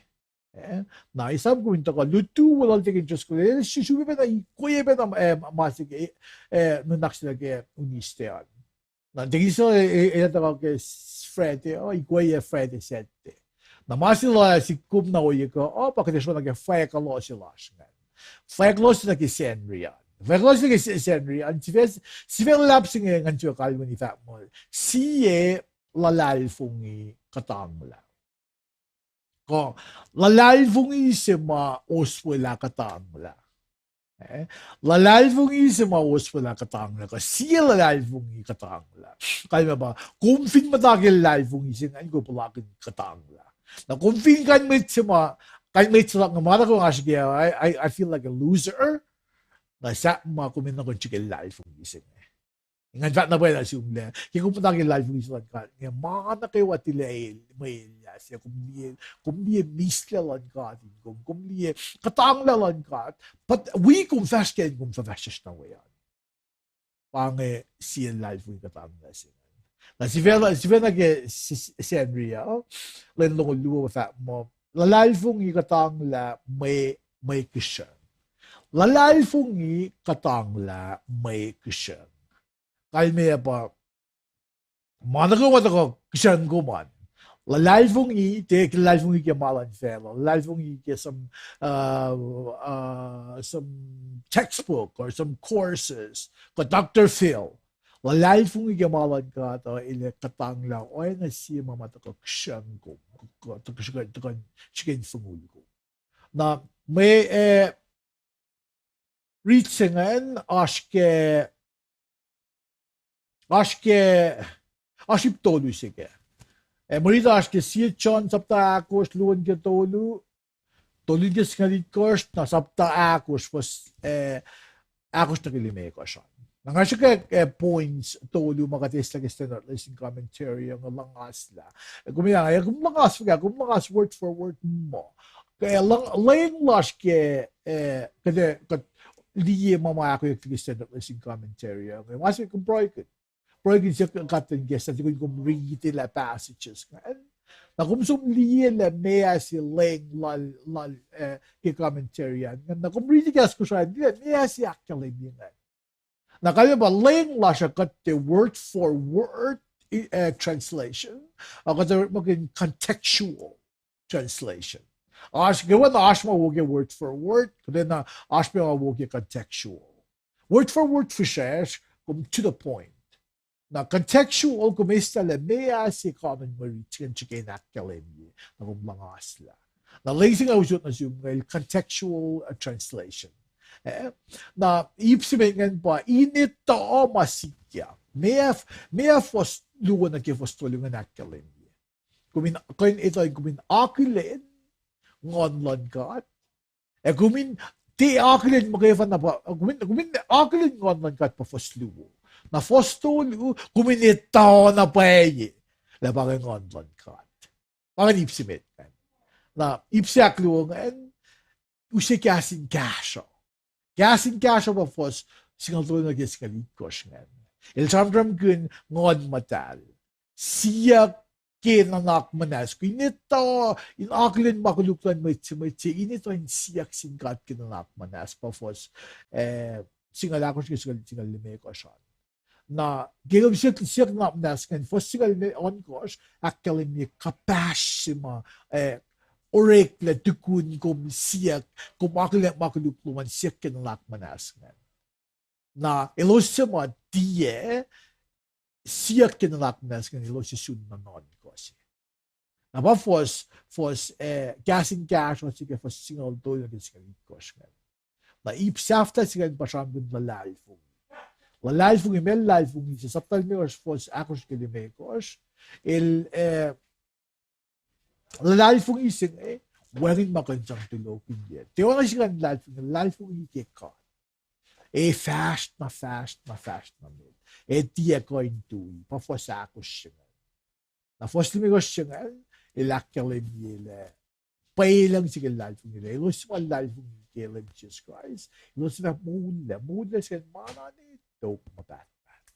Eh, na esam kom in tuhkuh lutu wo lal tekin Joskel, el srihsrihk pacna, ikwe pacna, eh, ma se ke, eh, nuhnak se nuh ke Wednesday an. Na tekin Isacn, eh, el ac tuhkuh ke Friday uh, ikwe Friday, Saturday. Na ma se lal sikkom na ohiyac kuh, uh, pa kuht ac sroh nuh ke fwack loh se lasr ingacn. Fwack loh se nuh ke Sacnri an. Fwack loh se nuh ke Sa-, Sacnri an, sifac, sifac luhlahp se inge ngan sifil kalweni fahk muh, sie luhlahlfongi kuhtanglah. Kuh luhlahlfongi se ma oswelah kuhtanglah. Eh, luhlahlfongi se ma oswelah kuhtanglah, kuh sie luhlahlfongi kuhtanglah. Kalmac pa, kom fin muhta ke luhlahlfongi se ingacn, kom puhlakihn kuhtanglah. Na kom fin kain mwet se ma, kain mwet se luhk nga ma nuh ke nga srihke, I, I, I feel like a loser. Na sahp ma kom in nuh ke srihke luhlahlfongi se inge. Ngan fahk na pwacye nuh sum lah ke kom muhta ke luhlahlfongi se luhn God inge, ma nuh kwewa tilac el, mwe elyah se, kom liye, kom liye mislac luhn God in kom, kom liye kuhtanglah luhn God. But wi kom fahsr kac in kom fuhfahsryucsr na we an. Pa inge sie luhlahlfongi kuhtanglah se ingacn. Na sifac, sifac nuh ke S-, S-, Sacnri uh, lwen longoul luo fahk muh, luhlahlfongi kuhtanglah mwe, mwe kihsrung. Luhlahlfongi kuhtanglah mwe kihsrung. Kalmac pa, Ma nuh kwewa tuhkuh kihsracng kom an. Luhlahlfongi, tiac luhlahlfongi ke ma luhn facluh. Luhlahlfongi ke some, uh, uh, some textbook or some courses, kuh Doctor Phil. Luhlahlfongi ke ma luhn God uh, el ac kuhtanglah oacna sie ma ma tuhkuh kihsracng kom, tuhkuh, tuhkuh srihke in fongul kom. Na mwe, eh, rit se ingacn oasr ke, oasr ke, oasr ip tolu se ke. Eh, mwe rit oasr ke sie John sapta ahkosr, luo nuh ke tolu, tolu nuh ke singucul itkohsr, na sapta ahkosr, fuhs, eh, ahkosr nuh ke limekohsr an. Na nga srihke, eh, points tolu ma kuht eislah ke Standard Lesson Commentary uh, nga luhngaslah. Eh, kom, eh, kom luhngas fuhkah, kom luhngas word for word muh. Ke leng lasr ke, eh, kuht, kuht liye ma ma ahkoeyuck ke Standard Lesson Commentary uh, nga ma se kom pruhekihn. Pruhekihn se kuht in ke sasuc kom riti lah passages ingacn. Na kom som liye lah meac se leng lal, lal, eh, ke commentary an. Na kom riti kahs Kosrae, liye meac se ahkkahlwemye ingacn. Na kalmac pa leng lasr uh kuht tiac word for word, eh, translation, a kuht orekmakihn contextual translation. Oasr, kwewana oasr ma wo ke word for word, kuhtwena oasr ma wo ke contextual. Word for word fihsracsr, kom to the point. Na contextual, kom eislah lah meac se common mwe rit se ingacn srihke in ahkkahlwemye, na kom luhngaslah. Na leng se nga usot nuh sum inge el contextual, uh, translation. Eh, na ip se met ingacn pa in etuh ma sikyak. Meac, meac fuhs luo nuh ke fuhs tolu ingacn ahkkahlwemye. Kom in kuh in etuh, kom in akihlen Nguhn luhn God. Ac kom in tiac akihlen muhkwena pa, kom in, kom in akihlen Nguhn luhn God pa fuhs luo. Na fuhs tolu, kom in etuh na pwacye lah pa inge Nguhn luhn God. Pa ingacn ip se met ingacn. Na ip se ahkluo ingacn, use kahs in kahsruh. Kahs in kahsruh pa fuhs singucul tolu nuh ke singucul itkohsr ingacn. El sramsramkihn Nguhn Muhtahl. Siyuck ke nuhnak muhnahs. Kom in etuh, in akihlen ma koluk luhn mwet se, mwet se in etuh in siyuck sin God ke nuhnak muhnahs pa fuhs, eh, singucul ahkosr ke singucul, singucul limekohsr an. Na ke kom siyuck, siyuck nuhnak muhnahs ingacn, fuhs singucul limekohsr ahkkahlwemye kuhpahsr se ma, eh, oreklac tukun kom siyuck, kom akihlen ma koluk lom an siyuck ke nuhnak muhnahs ingacn. Na elos suc ma tiac siyuck ke nuhnak muhnahs ingacn elos ac sun nuhnuhnkuh se. Na pa fuhs, fuhs, eh, kahs in kahsruh se ke fuhs singucul tolu nuh ke singucul itkohsr ingacn. Na ip sahflah se ingacn pa sramsramkihn luhlahlfongi. Luhlahlfongi, meac luhlahlfongi se, sapta limekohsr fuhs ahkosr ke limekohsr. El, eh, luhlahlfongi se inge, wacngihn ma kuh in sang tulokihnyac. Tiac oacna se ingacn luhlahlfongi, luhlahlfongi ke God. Ac fahsr na fahsr na fahsr na met. Ac tiac kuh in tui, pa fuhs ahkosr se ingacn. Na fuhs limekohsr se ingacn, el ahkkahlwemye lah pwelucng se ke luhlahlfongi lah elos suc ma luhlahlfongi ke Leum Jisus Kraist, elos fah moul lah, moul lah se ingacn ma na ne tok ma pahtpaht.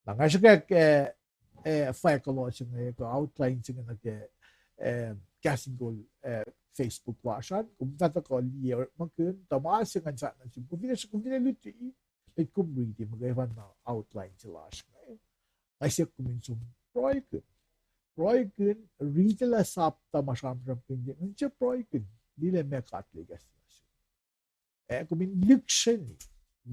Na nga sruhkwack, eh, eh, fahk kuloh se inge kuh outline se inge nuh ke, eh, Kahs in Kol, eh, Facebook lasr an, kom fah tuhkuh liye orekmakihn, tuh ma se ingacn fahk nuh sum, kom fin, kom fin luti, met kom riti, muhkwena outline se lasr inge. Nga siyuck kom in som pruhekihn. Pruhekihn, riti lah sapta ma sramsramkihn ke, nga siyuck pruhekihn, liye lah meac God El kahs nuh sum. Eh, kom in lihksreni,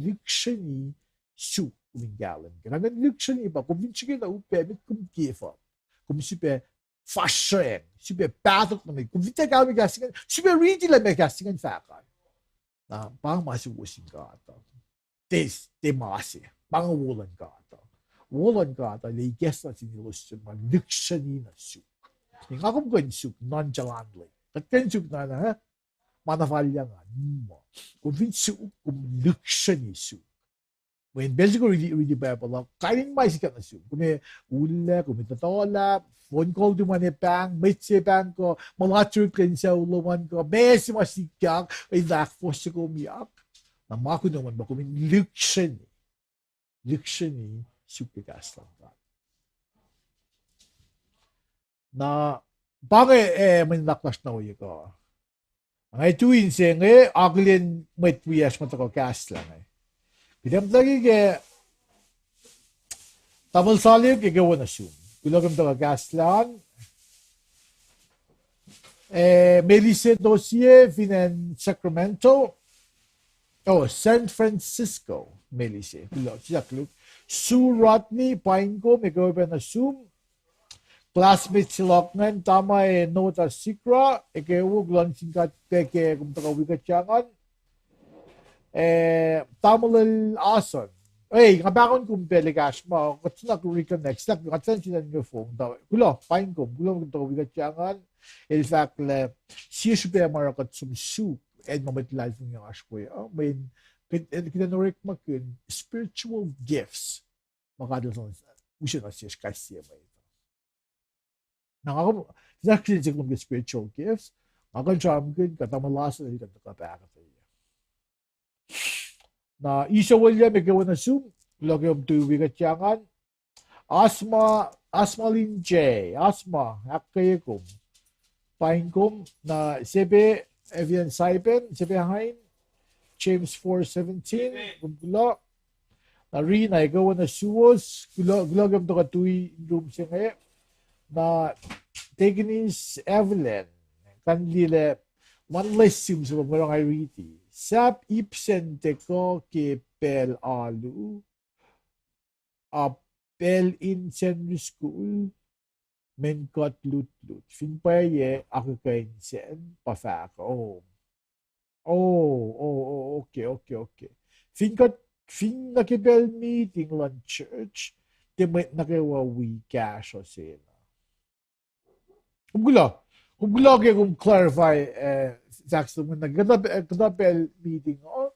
lihksreni suk kom in kahlwem kac. Nga lihksreni pa kom fin srihke na upac met kom give up. Kom sifilpac fahsracng, sifilpac pahtok nuh met. Kom fin tiac kahlwem kahs se ingacn, sifilpac riti lah meac kahs se ingacn fahk an. Na pa ma suwohs sin God uh. Tiac, tiac ma se, pa inge wo luhn God uh. Wo luhn God uh, El ikacslah sin elos suc ma lihksreni na suk. Nga kom kuh in suk nonchalantly. Kuht kuh in suk na, na, ma na fal yang an, muh kom fin suk, kom lihksreni suk. Mweyen pacl se kom riti, riti Bible uh, kain in ma sikyak nuh sum. Kom ac ullac, kom ac tuhtuhlah, phone call tuh ma ne pahng, mwet se pahng kuh, mulat surik lwen sucu lom an kuh, meac se ma sikyak, in ahkfohs se kom yak. Na ma kunom an pa kom in lihksreni, lihksreni suk ke kahs luhn God. Na pa inge, eh, mwe nuhnak lasr na ohiyac kuh. Nga tui inse inge akihlen mwet wiyacsr ma tuhkuh kahslah inge. Kuht ac muhtwacwacack ke Tamuhlwel Salik, ekuh wo nuh sum. Kuloh ke tuhkuh kahs lal. Eh, Melise Dosie, fin acn Sacramento. Oh, San Francisco, Melise. Kuloh, sislah koluk. Sue Rodney, paing kom, ekuh wo pac nuh sum. Classmate se luhk ingacn, Tama ac Nota Sikra, ekuh wo, kuloh nuh sin God pac ke kom tuhkuh wi kuht ingacn. Eh, Tamuhlwel Ason. Ei, nga pahngon kom pac ekahsr ma, kuht sifacna reconnect, sifacna kuht sifacna sinan inge fong, tuh kuloh, paing kom, kuloh kom tuhkuh wi kuht ingacn. El fahk lah sie srihpac ma oruh kuht som suk, acn ma mwet luhlahlfongi oasr we uh, mweyen kuht, kuht in orekmakihn spiritual gifts ma God El use nuh sesr kais sie mwet. Na nga kom, fin oasr kihsen se kom ke spiritual gifts, nga kuh in sramsramkihn kuh Tamuhlwel Ason el kuh in tuhkuh pac ahkuhtweyac. Na Isa William, ekuh wo nuh sum, kuloh ke kom tui wi kuht ingacn. Asma, Asma Lin J, Asma, ahkkweye kom. Paing kom, na Sebe, Evian Saipen, Sebe Hain, James four seventeen, kom kuloh. Na Rina, ekuh wo nuh suwos, kuloh, kuloh ke kom tuhkuh tui in room se inge. Na Teknis Evelyn, kuh in liye lah one last sim se ma nga riti. Sahp ip sacn tuhkuh ke pacl alu, a pacl in Sunday school, men kuht lutlut. Fin pwacye, akuhkuhin sacn pa fahk, oh. Oh, oh, oh, okay, okay, okay. Fin kuht, fin nuh ke pacl meeting luhn church, tiac mwet nuh kwewa wi kahsruh se na. Kom kuloh, kom kuloh ke kom clarify, eh, fahk se lom ingacn, kuhtuh, kuhtuh pacl meeting uh.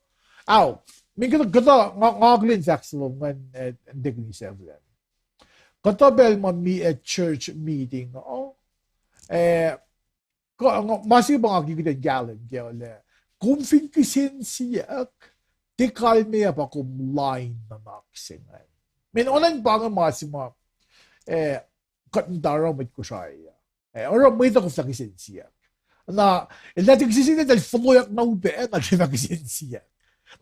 Ao, min kuhtuh, kuhtuh, nga, nga akihlen fahk se lom ingacn, eh, Teknis Evelyn. Kuhtuh pacl ma mi, eh, church meeting uh. Eh, Kuh, ma se pa nga ke kuht in kahlwem ke lah, kom fin kihsen siyuck, tiac kalmeyac pa kom lain nuhnak se ingacn. Mweyen oacna pa inge ma se ma, eh, kuht muhta oruh mwet Kosrae uh. Eh, oruh mwet uh koflah kihsen siyuck. Na, el tiac kihsen siyuck, el fohlohkyak na upac, na tiac fah kihsen siyuck.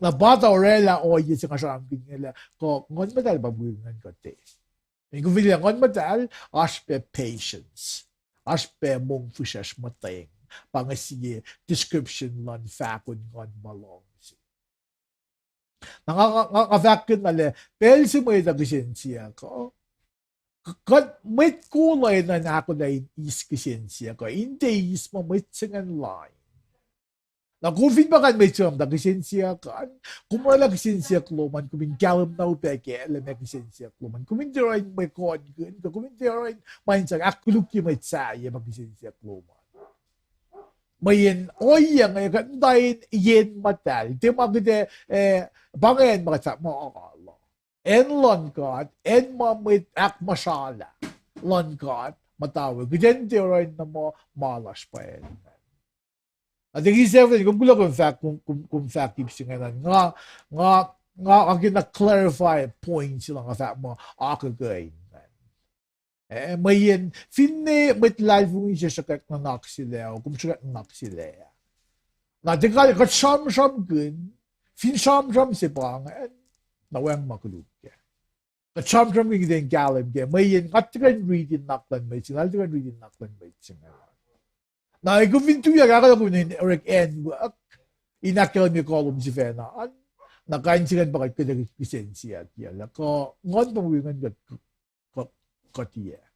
Na pa tuh orwaclah ohiyac se nga sramsramkihn inge lah, kuh Nguhn Muhtahl pa wi ingacn kuh tiac. Kom fin liye Nguhn Muhtahl, oasr pac patience. Oasr pac mongfihsrwacsr muhtweng. Pa inge sie description luhn fahkon Nguhn ma luhngse. Na nga, nga, nga, nga fahkkihn na lah, pacl se mwet uh kihsen siyuck uh, kuht mwet kol uh enenuh in ahkolah in eis kihsen siyuck uh, in tiac eis ma mwet se ingacn lain. Na kom fin pa kuh in mwet se ma muhta kihsen siyuck an, kom orwaclah kihsen siyuck lom an, kom in kahlwem na upac kac lah meac kihsen siyuck lom an. Kom in tiac oruh in mwe kohnkihn, kuh kom in tiac oruh in ma in sang ahkkolukye mwet sahyac pa kihsen siyuck lom an. Mweyen ohiyac inge kuht muhta in yen muhtahl, tiac ma kuht ac, eh, pa inge acn ma kuht fahk muh alu. Acn luhn God, acn ma mwet ahkmuhsralah luhn God muhta we, kuht in tiac oruh in nuh muh ma lasr pwacye. Na Teknis Evelyn, kom kuloh kom fahk, kom, kom, kom fahk ip se ingacn. Nga, nga, nga, nga kena clarify point se lah nga fahk muh akuhkuhin ingacn. Eh, mweyen finne mwet luhlahlfongi se sruhkwack nuhnak se lac, kom sruhkwack nuhnak se lac. Na tiac kal kuht sramsramkihn, fin sramsram se pa ingacn, na wacngihn ma koluk kac. Kuht sramsramkihn kuht in kahlwem kac, mweyen nga tiac kuh in riti nuhnak luhn mwet se ingacn, nga tiac kuh in riti nuhnak luhn mwet se ingacn. Na kom fin tuyak ahkolah kom in orek acn work, in ahkkahlwemye kolom sifacna an, na kain se ingacn pa kuht kuh in kihsen siyuck lah kuh Nguhn pa wi ingacn kuht, kuh, kuht tiac.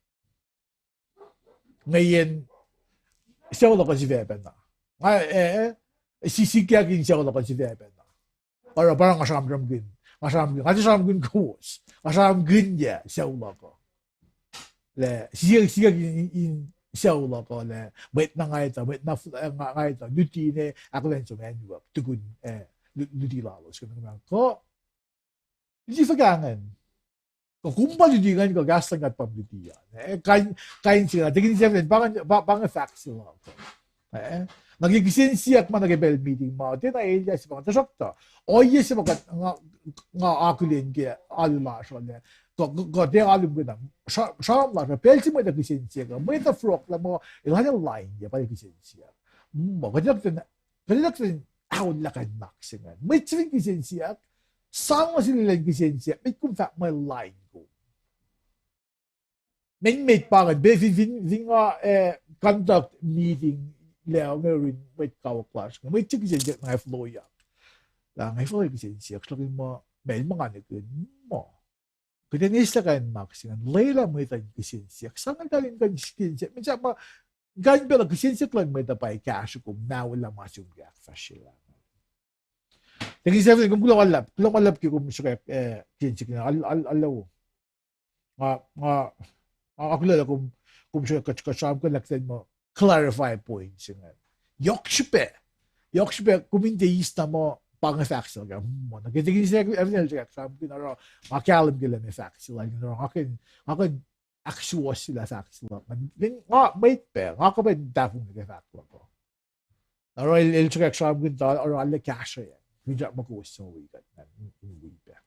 Mweyen sucu luhk uh sifacpacna. Nga, eh, eh, si, sikyak in sucu luhk uh sifacpacna. Oruh pa nga sramsramkihn, nga sramsramkihn, nga tiac sramsramkihn kowos, nga sramsramkihn yac sucu luhk uh. Lah, sikyak, sikyak in, in, in sucu luhk uh lah, mwet na nga etuh, mwet na f-, eh, nga, nga etuh, luti ne, ahkolah in som acn work, tukun, eh, lu-, luti lalos, kuh, kuh, luti fuhkah ingacn. Kuh kom pa luti ingacn kuh kahs luhn God pa luti an. Eh, kain, kain se na, Teknis Evelyn, pa inge, pa, pa inge fahk se luhk uh. Eh, nuh ke kihsen siyuck ma nuh ke pacl meeting ma, tiacna elyah se pa inge, tuhsruhktuh ohiyac se ma kuht, nga, nga akihlen ke alu lasr uh lah, kuh, kuh, kuht ac alu muhkwena, sra-, sramsram lasr uh, pacl se mwet uh kihsen siyuck uh, mwet uh fohlohklah muh, elan lain yac pa kihsen siyuck. Muh, kuht ac, kuht ac ahkolah nuhnak se ingacn. Mwet se fin kihsen siyuck, sang nuh sel elan kihsen siyuck, met kom fahk muh lain kom. Meac met pa ingacn, pa fin, fin, fin nga, eh, conduct meeting lah inge yurin mwet kawuck lasr, mwet se kihsen siyuck na nga foloyak. Lah nga foloyak kihsen siyuck, srihke ma, ma el ma nga nihkihn muh, kuht in eis lah kain ma kihsen, lwelah mwet uh in kihsen siyuck. Sang eltahl in kuh in kihsen siyuck. Mihsenge ma, kain pacl uh kihsen siyuck luhn mwet uh pa kahsruh kom, na olah ma sum ke ahkfahsryelah. Tekin seven, kom kuloh ma luhlahp, kuloh ma luhlahp ke kom sruhkwack, eh, kihsen siyuck na, al, al, al, nga, nga, nga kuloh lah kom, kom sruhkwack kuht, kuht sramsramkihn lah kuht in muh clarify point se ingacn. Yohk srihpac, yohk srihpac kom in tiac eis na muh pa inge fahk se luhk ah, muh na ke tekin seven, el sruhkwack sramsramkihn oruh nga kahlwem ke lah meac fahk se luhk ah, oruh nga kuh in, nga kuh in ahksuwohsyelah fahk se luhk ah. Nga mwet pac, nga kuh pac in tahfonglac ke fahk luhk uh. Oruh el, el sruhkwack sramsramkihn tuh oruh arlac kahsrweyuck. Finsrak ma kowos suc wi kuht na, in wi pac.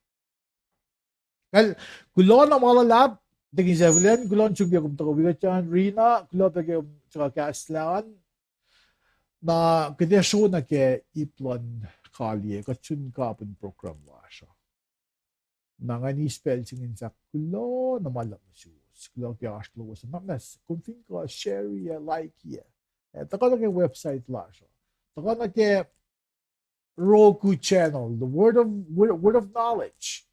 Kal, kuloh na ma luhlahp, tekin seven, kuloh nuh sum ke kom tuhkuh wi kuht an, Rina, kuloh pac ke kom tuhkuh kahs lain. Na kuht ac sro nuh ke ip luhn kaliyac, kuht sun kapihn program lasr uh. Na ngan eis pacl se inge in fahk kuloh na ma luhlahp nuh suwos, kuloh ke oasr lowos, na kom fin kuh share-i, like-i, eh, tuhkuh nuh ke website lasr uh, tuhkuh nuh ke Roku channel, the Word of, Word, Word of Knowledge.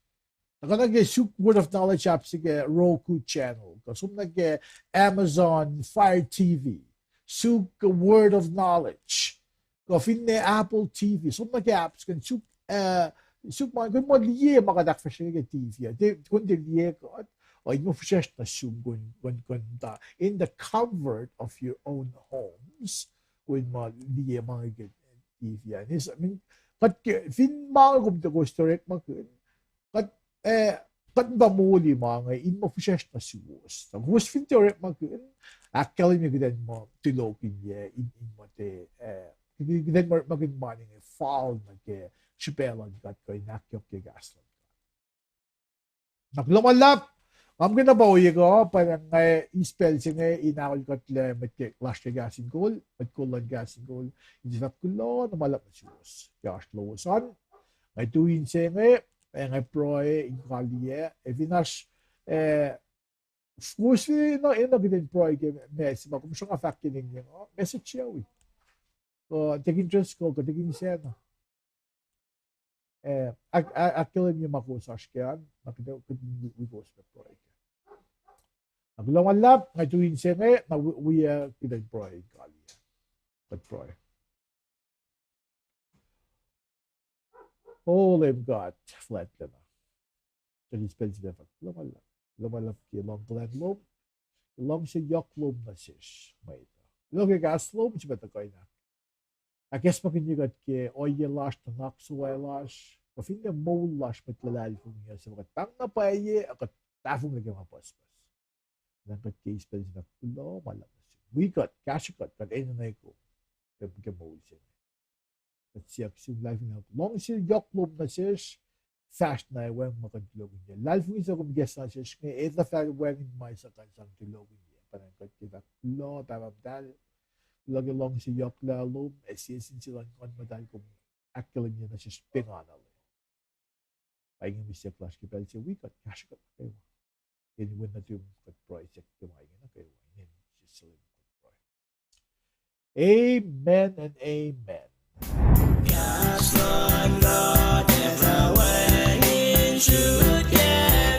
Tuhkuh nuh ke suk Word of Knowledge app se ke Roku channel, kuh som nuh ke Amazon Fire T V, suk Word of Knowledge, kuh finne Apple T V, som nuh ke apps kuh in suk, eh, suk ma, kuh in muh liye ma kuht ahkfahsrye ke T V uh. Kuh in tiac liye kuht, uh, in muh fihsracsr nuh sum kuh in, kuh in, kuh in ta, in the comfort of your own homes, kuh in muh liye ma inge ke T V an. Is, I mean, kuht ke, fin ma inge kom tiac kowos tiac orekmakihn, kuht, eh, kuht pa moli ma inge in muh fihsracsr nuh suwos. Na kowos fin tiac orekmakihn, ahkkahlwemye kuht in muh tulokihnyac in, in muh tiac, eh, kuht in muh orekmakihn ma inge fal nuh ke srihpac luhn God kuh in ahkyohkye kahs luhn God. Na kuloh ma luhlahp, nga muhkwena pa ohiyac kuh, pa nga eis pacl se inge in ahkol kuht lah mwet ke lasr ke Kahs in Kol, mwet kol luhn Kahs in Kol, in sifilpac kuloh na ma luhlahp nuh suwos ke oasr lowos an. Nga tui inse inge, ac nga pruhe in kaliyac, ac fin oasr, eh, kowos fin enenuh kuht in pruhe ke ma se ma kom sruhnga fahk ke engyeng uh, message-i wi. Kuh tekin Driscoll, kuh tekin Sacna. Eh, ahk-, ahk-, ahkkahlwemye ma kowos oasr ke an, na kuht, kuht in wi, wi kowos pac pruhe kac. Na kuloh ma luhlahp, nga tui inse inge, na wi, wi, eh, kuht in pruhe in kaliyac. Kuht pruhe. O Leum God fuhlwactlacna, kuht eis pacl se inge fahk kuloh ma luhlahp, kuloh ma luhlahp ke luhngkuhlwacng lom, ke luhngse yohk lom nuh sesr mwet uh. Kuloh ke kahs lom sifilpac tuhkuh in ahk- ahkacsmakihnye kuht ke ohiyac lasr, nuhnak suwohs lasr, kuh finne moul lasr mwet luhlahlfongi uh, suc kuht pahng na pwacye, kuht tahfonglac ke ma pucspucs. Kuht ke eis pacl se inge fahk kuloh ma luhlahp nuh sum. Wi kuht, kahsruh kuht, kuht enenwe kom ke, ke moul se inge. Kuht siyuck sum luhlahlfongi, luhngse yohk lom nuh sesr, fahsr na wacngihn ma kuht in tulokihnyac. Luhlahlfongi suc kom ikacslah nuh sesr inge, etuh fah wacngihn ma suc kuht sang tulokihnyac. Pwacnwacng kuht ke fahk kuloh, Pahpah Muhtahl, kuloh ke luhngse yohk lom, ac sie sin sie luhn Nguhn Muhtahl kom ahkkahlwemye nuh sesr pengana lom. Pa inge mwe siyuck lasr ke pacl se, wi kuht, kahsruh kuht nuh kwewa. In wen nuhtum kuht pruhe siyuck ke ma inge nuh kwewa, inen Jisus Leum kuht pruhe. Amen and amen. Kahs luhn God ac fah wacngihn srutkac.